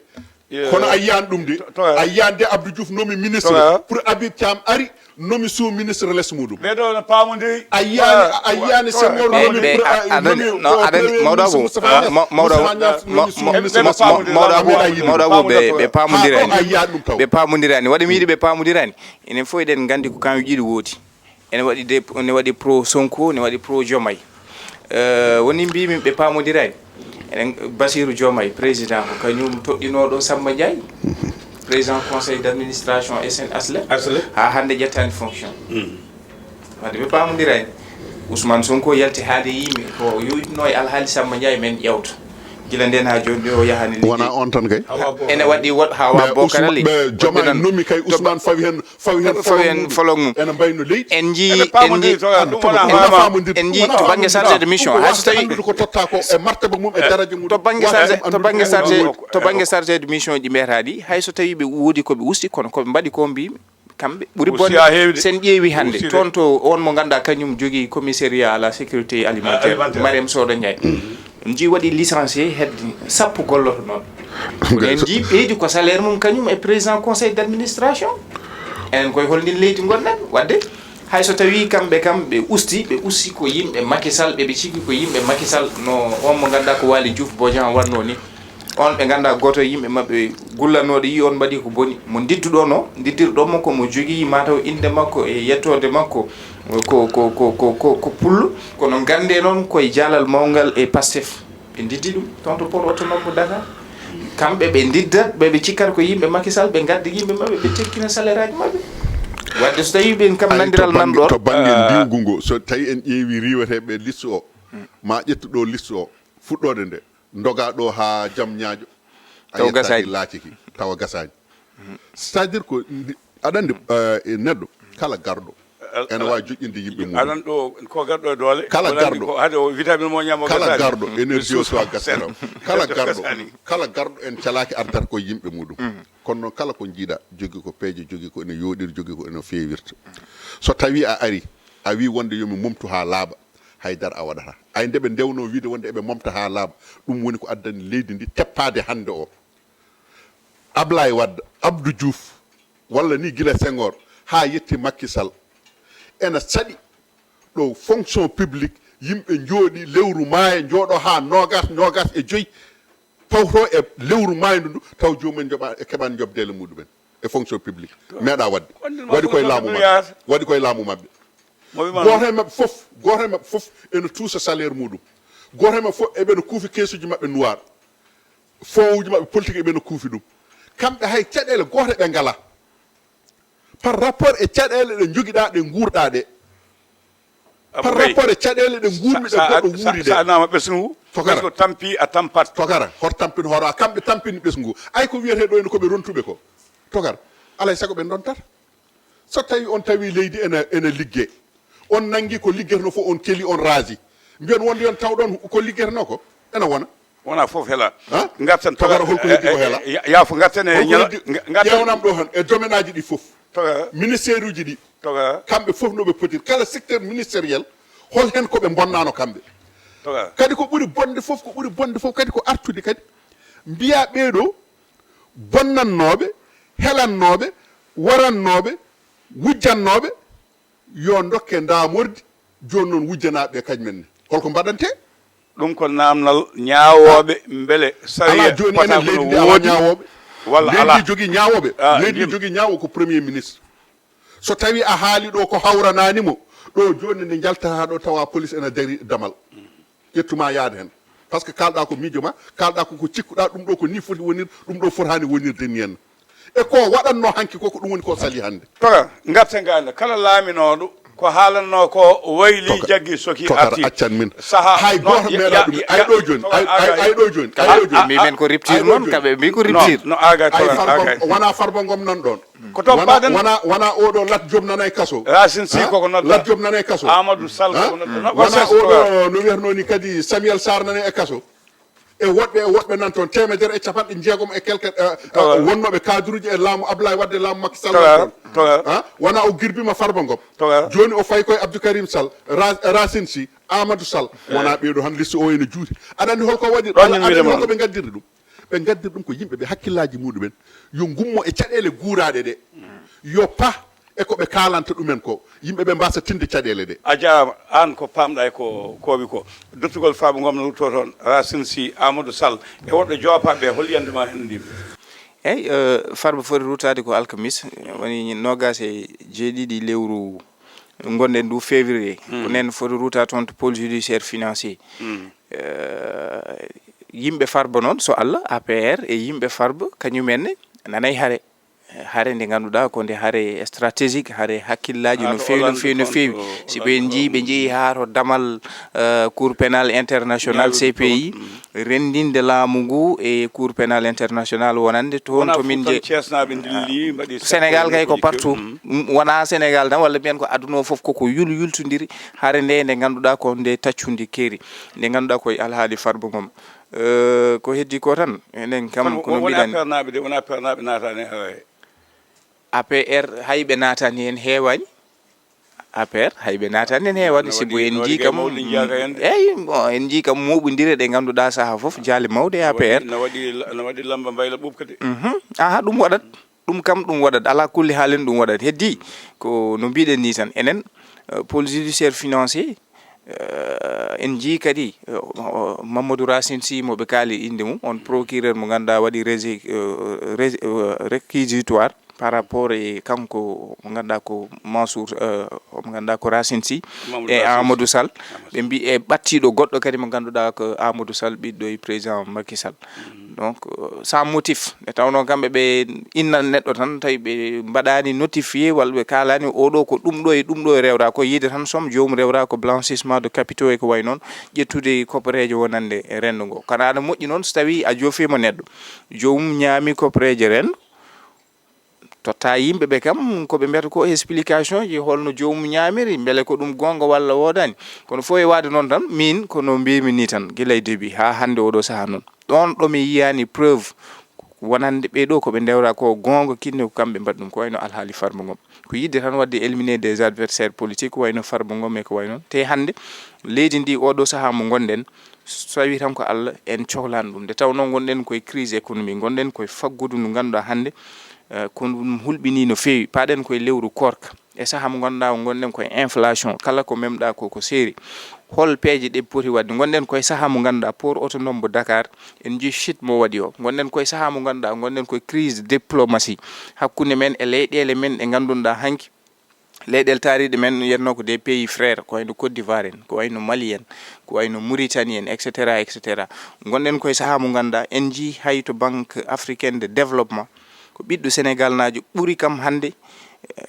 Kono a yiyani ɗum de. A yiyani de Abdou Diouf nomi ministre pour Habib Thiam ari nomi sous ministre less muɗum. Ɓeɗo no pamodiri. A yiyani, a yiyani Senghor nomi pour, nomi, non, aɗa andi, mawɗo Abou, mawɗo Abou, mawɗo Abou, ɓe, ɓe pamodirani. Ɓe pamodirani. Waɗi mi yiɗi ɓe pamodirani. Enen fof eɗen nganndi ko kamɓe ɗiɗo woodi. Ene waɗi de, ene waɗi pro Sonko, ene waɗi pro Diomaye. Euh, woni mbimi ɓe pamodirani. Enen Bassirou Diomaye, président ko kañum toɗɗinoɗo Samba Ndiaye, président conseil d'administration S N H L M. Haa hannde ƴettani fonction. Wadde ɓe pamodirani. Ousmane Sonko yalti haali yimɓe ko yowitino e alhaali Samba Ndiaye men ƴewta. Gila nden haa jooni o yahani liggey. Wona on tan kay. Ene waɗi woɗ-, Hawa Bokar Ali. Ɓe Diomaye nomi kay, Ousmane fawi hen, fawi hen folog mum. Ene mbayno leydi. En jii, en jii, en jii to bangge chargé de mission, hay so tawi ko totta ko e martaba mum e daraja mum. To bangge chargé, to bangge chargé, to bangge chargé de mission ji mbiyata ɗi, hay so tawi ɓe woodi ko ɓe usti, kono ko ɓe mbaɗi ko mbi kamɓe ɓuri bonde. Sen ƴeewi hannde toon to on mo ngannduɗaa kañum jogii commissariat à la sécurité alimentaire, Mariam Soda Ndiaye. En njii waɗi licencié hedde sappo gollotonooɓe. Kono en njii ɓeydi ko salaire mum kañum e président conseil d'administration. Enen koye hol ndin leydi ngonɗen? Wadde hay so tawii kamɓe kam ɓe usti, ɓe usti ko yimɓe Macky Sall, ɓe ɓe ciki ko yimɓe Macky Sall, no on mo ngannduɗaa ko Waly Diouf Bodian waɗnoo ni. On ɓe ngannduɗaa gooto e yimɓe maɓɓe gullanooɗo yii on mbaɗi ko boni. Mo ndidduɗon o, ndiddirɗon mo ko mo jogii mataw innde makko e yettoode makko ko, ko, ko pullo. Kono nganndee noon koye jaalal mawngal e Pastef. Ɓe ndiddi ɗum toon to port autonome mo Dakar. Kamɓe ɓe ndiddat, ɓe ɓe cikkat ko yimɓe Macky Sall, ɓe ngadda yimɓe maɓɓe, ɓe tekkina salaire aji maɓɓe. Wadde so tawii ɓen kam nandiral nan ɗoon. To bannge ndiwgu ngo, so tawii en ƴeewi riiweteeɓe liste o, ma ƴettu ɗo liste o, fuɗɗoode nde. Ndoga ɗo haa jam ñaaƴo, a tawa yettaaki, gasaani, laaciki, tawa gasaani. C'est-à-dire ko ndi-, aɗa anndi, eh, e neɗɗo kala garɗo ene waawi joƴƴinde yimɓe mum. Aɗa anndi ɗo ko garɗo e doole. Kala garɗo, hade o vitamine mo ñaamo, kala garɗo, énergie o suwa gasata. Kala garɗo, kala garɗo en calaaki artata ko yimɓe muɗum. Kono noon kala ko njiiɗa, jogii ko peeje, jogii ko ene yooɗiri, jogii ko ene feewirta. So tawii a ari, a wii wonde yo mi momtu haa laaɓa, haydara a waɗata. Ay nde ɓe ndewnoo wiide wonde eɓe momta haa laaɓa, ɗum woni ko addani leydi ndi teppaade hannde o. Ablaye Wade, Abdou Diouf, walla ni gila Senghor haa yetti Macky Sall. Ena saɗi ɗo fonction publique, yimɓe njooɗi lewru maaya, njooɗo haa noogas, noogas e joyi, pawto e lewru maayndu ndu, taw joomum en njoɓa-, e keɓaani njoɓdeele muɗumen e fonction publique. Meeɗaa waɗde. Waɗi koye laamu maɓɓe. Waɗi koye laamu maɓɓe. Gooto e maɓɓe fof, gooto e maɓɓe fof ene tuusa salaire muɗum. Gooto e maɓɓe fof eɓena kuufi keesuuji maɓɓe noir. Fowuuji maɓɓe politique eɓena kuufi ɗum. Kamɓe hay caɗeele goote ɓe ngalaa. Par rapport e caɗeele ɗe njogiɗaa, ɗe nguurɗaa ɗe. Par rapport e caɗeele ɗe nguurmi, ɗe goɗɗo wuuri ɗe. Sa, sa, sa, sa naama ɓesngu, tokara. Ɓesngu tampi, a tampat. Tokara, hoto tampin hoore, a kamɓe tampini ɓesngu. Ay ko wiyetee ɗo ene ko ɓe rontuɓe ko. Tokara, alay sago ɓe ndontata. So tawi on tawi leydi ene, ene ligge, on nangi ko liggeteno fof, on keli, on raasi, mbiyon wonde yon taw ɗon ko liggeteno ko ene wona. Wona fof hela. Ha? Ngarten togara, holko heddi ko hela? Eh, eh, ya-, yaafo, ngarten e holko ñala-, heddi? Nga-, ngarten. Ƴeewnam ɗo tan e domaine aji ɗi fof. Togara. Ministère uji ɗi. Togara. Kamɓe fof no ɓe potiri. Kala secteur ministériel, hol hen ko ɓe bonnano kamɓe? Togara. Kadi ko ɓuri bonde fof, ko ɓuri bonde fof kadi ko artude kadi mbiya ɓeeɗo bonnannooɓe, helannooɓe, warannooɓe, wujjannooɓe, yo ndokke ndaamordi, jooni noon wujjanaaɓe ɓe kañumen ne. Holko mbaɗantee? Ɗum ko naamnal ñaawooɓe, mbele sariya. Alaa jooni enen leydi ndi alaa ñaawooɓe. Walla alaa. Leydi ndi jogii ñaawooɓe. Ah, leydi ndi jogii ñaawooɓe ko premier ministre. So tawii a haali ɗo ko hawranaani mo, ɗo jooni nde njaltataa ɗo tawa police ene dari damal. Ƴettu ma yaade heen. Par ce que kaalɗaa ko miijo ma, kaalɗaa ko ko cikkuɗaa, ɗum ɗo ko ni foti wonir, ɗum ɗo fotaani wonirde ni henna. E ko waɗatnoo hanki ko, ko ɗum woni ko sali hannde. Toga, ngarten ga hannde. Kala laaminooɗo, Ko haalanno ko wayli, jaggi, soki, arti. Accan min. Saha, hay goto meeɗa ɗum. Ay ɗo joni, ay ɗo joni, ay ɗo joni. Mbi men ko rupture noon, kamɓe mbi ko rupture. No, aga, ay Farba, aga. Wona Farba Ngom nan ɗon. Ko toon mbaɗen. Wona, wona oɗo Lat Diop nana e kaso. Racine Sy koko nodda. Lat Diop nana e kaso. Amadou Sall koko nodda. Wona oɗo no wiyatno ni kadi Samuel Sarr nana e kaso. E woɗɓe, e woɗɓe nan toon, teemedere e capanɗe jeegom e quelque, eh, eh, wonnooɓe cadre uji e laamu Abdoulaye Wadde, laamu Macky Sall nan toon. Wona o girbima Farba Ngom. Jooni o fayi koye Abdou Karim Sall, Ra-, Racine Sy, Amadou Sall. Wona ɓeeɗo tan, liste o ene juuti. Aɗa anndi holko waɗi, aɗa anndi holko ɓe ngaddirri ɗum? Ɓe ngaddirri ɗum ko yimɓe ɓe hakkillaaji muɗumen yo ngummo e caɗeele guuraaɗe ɗe. Yo pah e ko ɓe kaalanta ɗumen ko, yimɓe ɓe mbasa tinde caɗeele ɗe. A jaaraama, aan ko paamɗa e ko koowi ko. Duttugol Farba Ngom no rutto toon, Racine Sy, Amadou Sall, e woɗɓe joopaaɓe, hol yiyannde ma heen ndin? Eyi, eh, Farba foti rutaade ko alkamis, woni noogaas e jeeɗiɗi lewru ngonɗen ndu, février. Ko nen foti ruta toon to pôle judiciaire financier. Eh, yimɓe Farba noon, so Allah, A P R e yimɓe Farba, kañumen ne nanay hare. Hare nde ngannduɗaa ko nde hare stratégique, hare hakkillaaji no feewi, no feewi, no feewi. Si ɓe njii, ɓe njii haa to damal, eh, Cour pénal international, C P I, renndinde laamu ngu e Cour pénal international wonande toon to min nje-, Sénégal kay ko partout. Mm, wonaa Sénégal tan, walla mbiyen ko aduna o fof, koko yul-, yultondiri. Hare nde, nde ngannduɗaa ko nde taccundi keeri, nde ngannduɗaa ko e alhaali Farba Ngom. Eh, ko heddi ko tan, enen kam, kono mbiɗen wona pernaaɓe de, wona pernaaɓe naataani e hare. A P R hay ɓe naataani heen heewaani. A P R hay ɓe naataani heen heewaani, sibu en njii kam, eyi, bon, en njii kam mooɓondire ɗe ngannduɗaa sahaa fof, jaale mawɗe e A P R. No waɗi, no waɗi lamba mbayla ɓuuɓka de. Mhm. Aha, ɗum waɗat. Ɗum kam, ɗum waɗat. Alaa kulli haalin, ɗum waɗat. Heddi ko no mbiɗen ni tan. Enen, eh, pôle judiciaire financier, eh, en njii kadi, eh, Mamadou Racine Sy mo ɓe kaali innde mum, on procureur mo ngannduɗaa waɗi rési-, eh, rési-, eh, réquisitoire par rapport e kanko mo ngannduɗaa ko Mansour, eh, mo ngannduɗaa ko Racine Sy e Amadou Sall. Ɓe mbi e ɓattiɗo goɗɗo kadi mo ngannduɗaa ko Amadou Sall, ɓiɗɗo e président Macky Sall. Donc, euh, sans motif. Nde tawnoo kamɓe ɓe innan neɗɗo tan, tawi ɓe mbaɗaani notifié, walla ɓe kaalaani oɗo ko ɗum ɗo e ɗum ɗo e rewra, ko yiide tan soom joomum rewra ko blanchissement de capitaux e ko wayi noon, ƴettude kopporeeje wonande e renndo ngo. Kono aɗa moƴƴi noon so tawii a joofiima neɗɗo, joomum ñaami kopporeeje renndo, totta yimɓe ɓe kam, ko ɓe mbiyata ko explication ji, holno joomum ñaamiri, mbele ko ɗum goonga walla woodaani. Kono fof e waade noon tan, miin ko no mbiymi ni tan, gila e début haa hannde oɗo sahaa noon. Ɗoon ɗo mi yiyaani preuve wonande ɓee ɗo ko ɓe ndewra ko goonga, kinne ko kamɓe mbaɗi ɗum, ko wayno alhaali Farba Ngom. Ko yiɗde tan waɗde éliminer des adversaires politiques, ko wayno Farba Ngom e ko wayi noon. Te hannde, leydi ndi, oɗo sahaa mo ngonɗen, so tawii tan ko Allah, en cohlaani ɗum. Nde tawnoo ngonɗen koye crise économique, ngonɗen koye faggudu ndu ngannduɗaa hannde, eh, ko ɗum hulɓinii no feewi. Paaɗen koye lewru koorka, e sahaa mo ngannduɗaa ngonɗen koye inflation, kala ko memɗaa ko, ko seeri. Hol peeje ɗe poti waɗde? Ngonɗen koye sahaa mo ngannduɗaa port autonome mo Dakar, en njii chute mo waɗi o. Ngonɗen koye sahaa mo ngannduɗaa, ngonɗen koye crise diplomatie hakkunde men e leyɗeele men ɗe ngannduɗaa hanki leyɗeele taariiɗe men, wiyatnoo ko des pays frères, ko wayno Côte d'Ivoire en, ko wayno Mali en, ko wayno Mauritanie en, et cetera, et cetera. Ngonɗen koye sahaa mo ngannduɗaa, en njii hay to Banque africaine de développement, ko ɓiɗɗo Sénégal naajo ɓuri kam hannde, eh,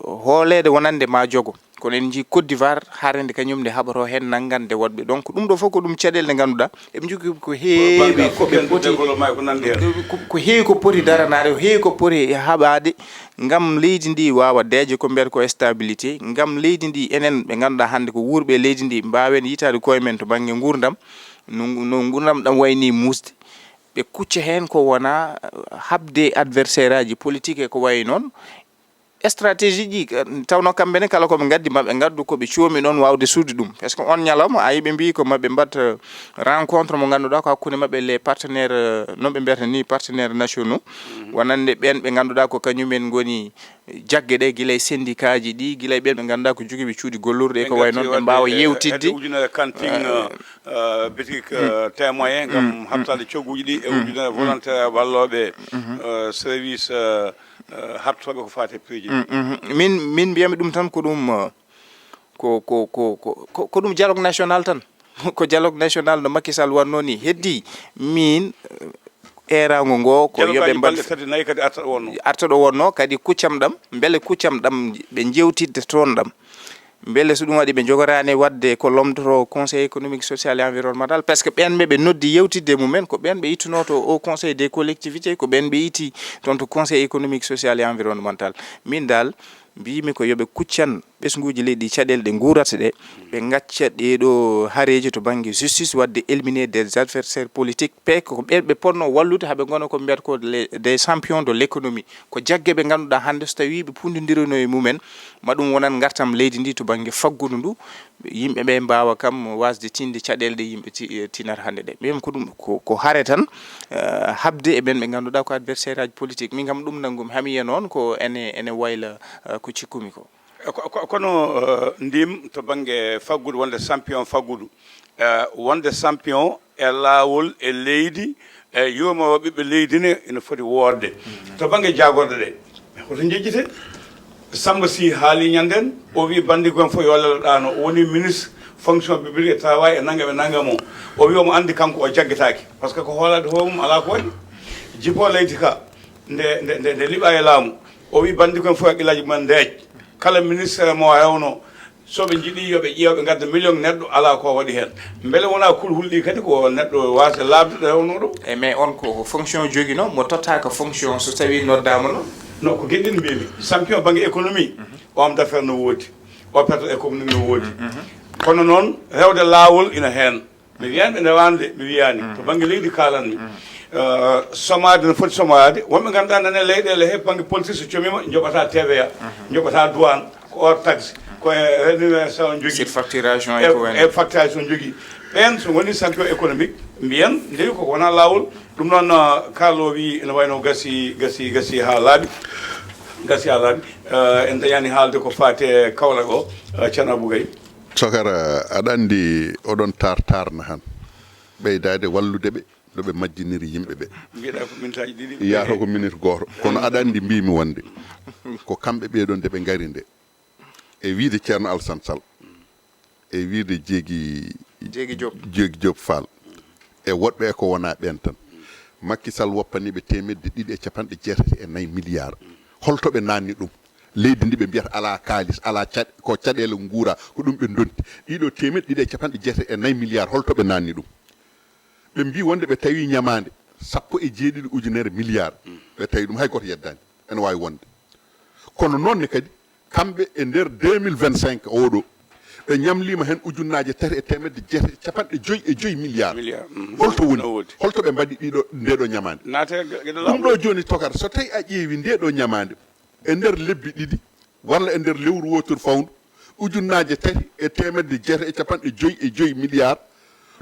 hooleede wonande ma jogo. Kono en njii Côte d'Ivoire, hare nde kañum nde haɓatoo heen nanngande woɗɓe. Donc, ɗum ɗo fof ko ɗum caɗeele ɗe ngannduɗaa, eɓe njogii ko heewi ko ɓe poti, ko, ko heewi ko poti daranaade, ko heewi ko poti haɓaade ngam leydi ndi waawa deeƴde ko mbiyata ko stabilité, ngam leydi ndi enen ɓe ngannduɗaa hannde ko wuurɓe e leydi ndi, mbaawen yitaade koye men to bannge nguurndam, no, no nguurndam ɗam wayni muusde. Ɓe kucca heen ko wona, eh, haɓde adversaire aji politique e ko wayi noon. Stratégie ji, eh, tawnoo kamɓe ne kala ko ɓe ngaddi, maɓe ngaddu ko ɓe coomi ɗoon waawde suude ɗum. Parce que on ñalawma, a yii ɓe mbii ko maɓe mbaɗ, eh, rencontre mo ngannduɗaa ko hakkunde maɓɓe les partenaires, eh, no ɓe mbiyata ni, partenaires nationaux. Mhm. Wonande ɓeen ɓe ngannduɗaa ko kañumen ngoni jagge ɗe, gila e syndicat ji ɗi, gila e ɓeen ɓe ngannduɗaa ko jogiiɓe cuuɗi gollorɗi e ko wayi noon, ɓe mbaawa yeewtidde. Ujunere kantin, eh, eh, bitik, eh, témoin ngam habtaade cogguuji ɗi, e ujunere volontaire wallooɓe, eh, service, eh, eh, habtooɓe ko faati e prix ji. Mm, mhm. Min, min mbiyami ɗum tan ko ɗum, eh, ko, ko, ko, ko, ko, ko ɗum dialogue national tan. Ko dialogue national no Macky Sall wannoo ni. Heddi min, eh, eeraango ngoo, ko yo ɓe mbaɗ tati nayi kadi arta ɗo wonno, arta ɗo wonno kadi kuccam ɗam, mbele kuccam ɗam ɓe njewtidde toon ɗam. Mbele so ɗum waɗi ɓe njogoraani waɗde ko lomtotoo Conseil économique, social et environnemental, parce que ɓeen ɓe ɓe noddi yewtidde e mumen, ko ɓeen ɓe ittunoo to au Conseil des collectivités, ko ɓeen ɓe itti toon to Conseil économique, social et environnemental. Min dal, mbiymi ko yo ɓe kuccan ɓesnguuji leydi caɗeele ɗe nguurata ɗe, ɓe ngacca ɗee ɗo hareeji to bannge justice, waɗde éliminer des adversaires politiques, pe ko ɓeen ɓe potnoo wallude haa ɓe ngona ko mbiyata ko les, des champions de l'économie. Ko jagge ɓe ngannduɗaa hannde so tawii ɓe puundondirino e mumen, ma ɗum wonan ngartam leydi ndi to bannge faggudu ndu, yimɓe ɓe mbaawa kam waasde tinde caɗeele ɗe yimɓe ti-, eh, tinata hannde ɗe. Min ko ɗum, ko, ko hare tan, eh, haɓde e ɓeen ɓe ngannduɗaa ko adversaire aji politique. Min kam ɗum nanngumi hamiya noon ko ene, ene wayla, eh, ko cikkumi ko. E ko, ko, kono, eh, ndim to bannge faggudu, wonde champion faggudu, eh, wonde champion e laawol, e leydi, e yurmoowo ɓiɓɓe leydi ne ina foti woodde. To bannge jaagorɗe ɗe, mais hoto njejjite. Samba Sy haali ñanden, o wi banndigu en fof yo lelo ɗaano. O woni ministre fonction publique et travail e nanngam e nanngam o. O wi omo anndi kanko o jaggitaaki. Parce que ko hoolaade hoore mum alaa ko waɗi. Jippoo leydi ka, nde, nde, nde, nde liɓaa e laamu, o wi banndigu en fof haqqillaaji mumen ndeej. Kala ministre mo rewno, so ɓe njiɗi yo ɓe ƴeew, ɓe ngadda million neɗɗo, alaa ko waɗi heen. Mbele wonaa kulhuli ɗi kadi ko neɗɗo waasde laaɓde ɗo rewno ɗo? E mais on ko fonction joginoo, mo tottaaka fonction so tawii noddaama noon? Non, ko geɗe ɗiɗi mbiymi. Champion bannge économie, homme d'affaires no woodi, opérateur économique no woodi. Kono noon, rewde laawol ina heen. Mi wiyaani ɓe ndewaani de, mi wiyaani. To bannge leydi kaalanmi. Eh, somaade no foti somaade. Wonɓe ngannduɗaa nana leyɗeele he bannge politique so comiima, njoɓata T V A, njoɓata douane, ko hors taxe, ko e rémunération njogii. Surfacturation e ko wayi e facturation njogii. Ɓeen so woni champion économique, mbiyen ndewi koko wonaa laawol. Ɗum noon, eh, Carlo wi ene wayno gasi, gasi, gasi haa laaɓi. Gasi haa laaɓi. Eh, en dañaani haalde ko faati e Kaolack o, eh, Ceerno Abou Gaye. Tokara, aɗa anndi oɗon tartarna han. Ɓeydaade wallude ɓe, no ɓe majjiniri yimɓe ɓe. Mbiɗa ko minitaaji ɗiɗi. Yaata ko minute gooto. Kono aɗa anndi mbiymi wonde ko kamɓe ɓee ɗoo nde ɓe ngari nde. E wiyde Ceerno Alassane Sall. E wiyde Jeegi, Jeegi Diop. Jeegi Diop Fall. E woɗɓe e ko wonaa ɓeen tan. Macky Sall woppanii ɓe teemedde ɗiɗi e capanɗe jeetati e nayi milliards. Holto ɓe naanni ɗum? Leydi ndi ɓe mbiyata alaa kaalis, alaa caɗ-, ko caɗeele nguura, ko ɗum ɓe ndonti. Ɗiɗo teemedde ɗiɗi e capanɗe jeetati e nayi milliards, holto ɓe naanni ɗum? Ɓe mbii wonde ɓe tawi ñamaande sappo e jeeɗiɗi ujunere milliards. Ɓe tawi ɗum, hay gooto yeddaani. Ene waawi wonde. Kono noon ne kadi, kamɓe e nder deux mille vingt-cinq oɗo, ɓe ñamliima heen ujunnaaje tati e teemedde jeetati e capanɗe joyi e joyi milliards. Milliards, mm. Holto woni? No woodi. Holto ɓe mbaɗi ɗiɗo, ndee ɗoo ñamaande? Naate ge-, geɗe ɗum laamu. Ɗo jooni, Tokar, so tawi a ƴeewi ndee ɗoo ñamaande, e nder lebbi ɗiɗi, walla e nder lewru wootoru fawndu, ujunnaaje tati e teemedde jeetati e capanɗe joyi e joyi milliards,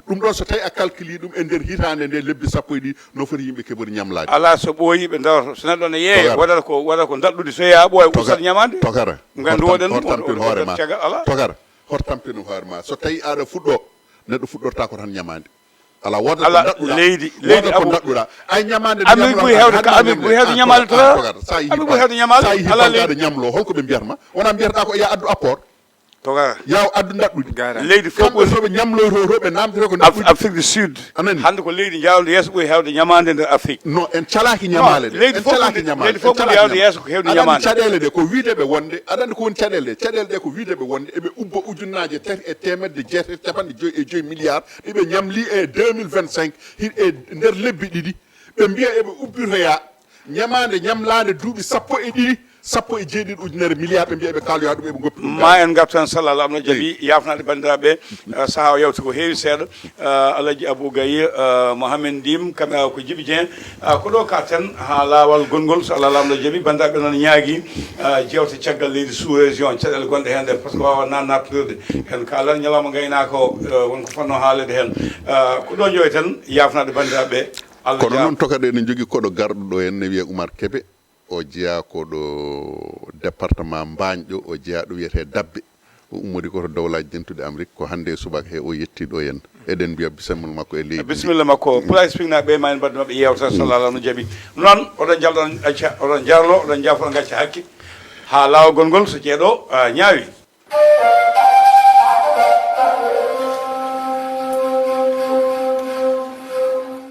ɗum ɗon so tawi a calcule ɗum e nder hitaande nde, lebbi sappo e ɗiɗi, no foti yimɓe keɓori ñamlaade? Alaa so ɓooyi ɓe ndawata. So neɗɗo ne yeeya, Tokara. Waɗata ko, waɗata ko daɗɗudi, so yeeya ɓooya, Tokara. Ustat ñamaande. Tokara. Ngandu hoto tam-, woɗen ɗum, hoto tampin hoto, hoto hoore ma. Caga alaa. Tokara, hoto tampin hoore ma. So tawi aɗa fuɗɗo, neɗɗo fuɗɗorta ko tan ñamaande. Alaa, wooda ko daɗɗuɗaa. Leydi, leydi wooda ko Abu-, daɗɗuɗaa. Ay, ñamaande nde Amérique ɓuri hewde, ka Amérique ɓuri hewde ñamaale to. Tokara, sa yihi Amérique ɓuri hewde ñamaale. Sa yihi alaa leydi. Holko ɓe mbiyata ma? Wona mbiyata ko ya addu apport. Tokara. Yaw addu daɗɗudi. Gara. Leydi fof kamɓe ɓuri. So ɓe ñamloyto to, ɓe namdete ko Af-, daɗɗudi. Afrique du Sud. A nani? Hannde ko leydi jawdi yeeso ɓuri hewde ñamaande nder Afrique. No, en calaaki ñamaale ɗe. Leydi fof ɓuri, leydi fof ɓuri yawde yeeso ko hewde ñamaande. Aɗa anndi caɗeele ɗe ko wiide ɓe wonde, aɗa anndi ko woni caɗeele ɗe? Caɗeele ɗe ko wiide ɓe wonde eɓe ubba ujunnaaje tati e teemedde jeetati e capanɗe joyi e joyi milliards ɗi ɓe ñamli e deux mille vingt-cinq, hi-, e nder lebbi ɗiɗi. Ɓe mbiya eɓe ubbitoya ñamaande ñamlaande duuɓi sappo e ɗiɗi, sappo e jeeɗiɗi ujunere milliards, ɓe mbiya ɓe kaaloya ɗum, eɓe ngoppi ɗum. Ma en ngartu heen, sallallahu allahu jaɓi, yaafnaade banndiraaɓe, eh, sahaa o yawti ko heewi seeɗa. Eh, Alhaji Abou Gaye, eh, Mohamed Ndim, kamɓe ko Djiby Dieng. Eh, ko ɗo kaarten haa laawol gonngol, so Allah laamɗo jaɓi. Banndiraaɓe noon ñaagi, eh, jeewte caggal leydi sous-région, caɗeele gonɗe heen ɗe, par ce que waawa na nattodirde. En kaalan ñalawma ngaynaaka o, eh, won ko fotnoo haaleede heen. Eh, ko ɗo njoyten, yaafnaade banndiraaɓe. Allah jaaraama. Kono noon, Tokara, eɗen njogii koɗo garɗo ɗo en, ne wiyee Oumar Kébé. O jeyaa ko ɗo département Mbaañ ɗo, o jeyaa ɗo wiyetee Dabbe. O ummori ko to Dowlaaji Dentuɗi Amrik, ko hannde e subaka he o yettii ɗo en. Eɗen mbiya bisimilla makko e leydi ndi. Bisimilla makko. Pulaar Speak naa ɓe ma en mbaɗ maɓɓe yeewtere, so Allah no jaɓi. Noon, oɗon njalɗo, oɗon acca, oɗon njarlo, oɗon njaafo, oɗon ngacca hakke. Haa laawol gonngol, so jeeɗo, ah, ñaawi.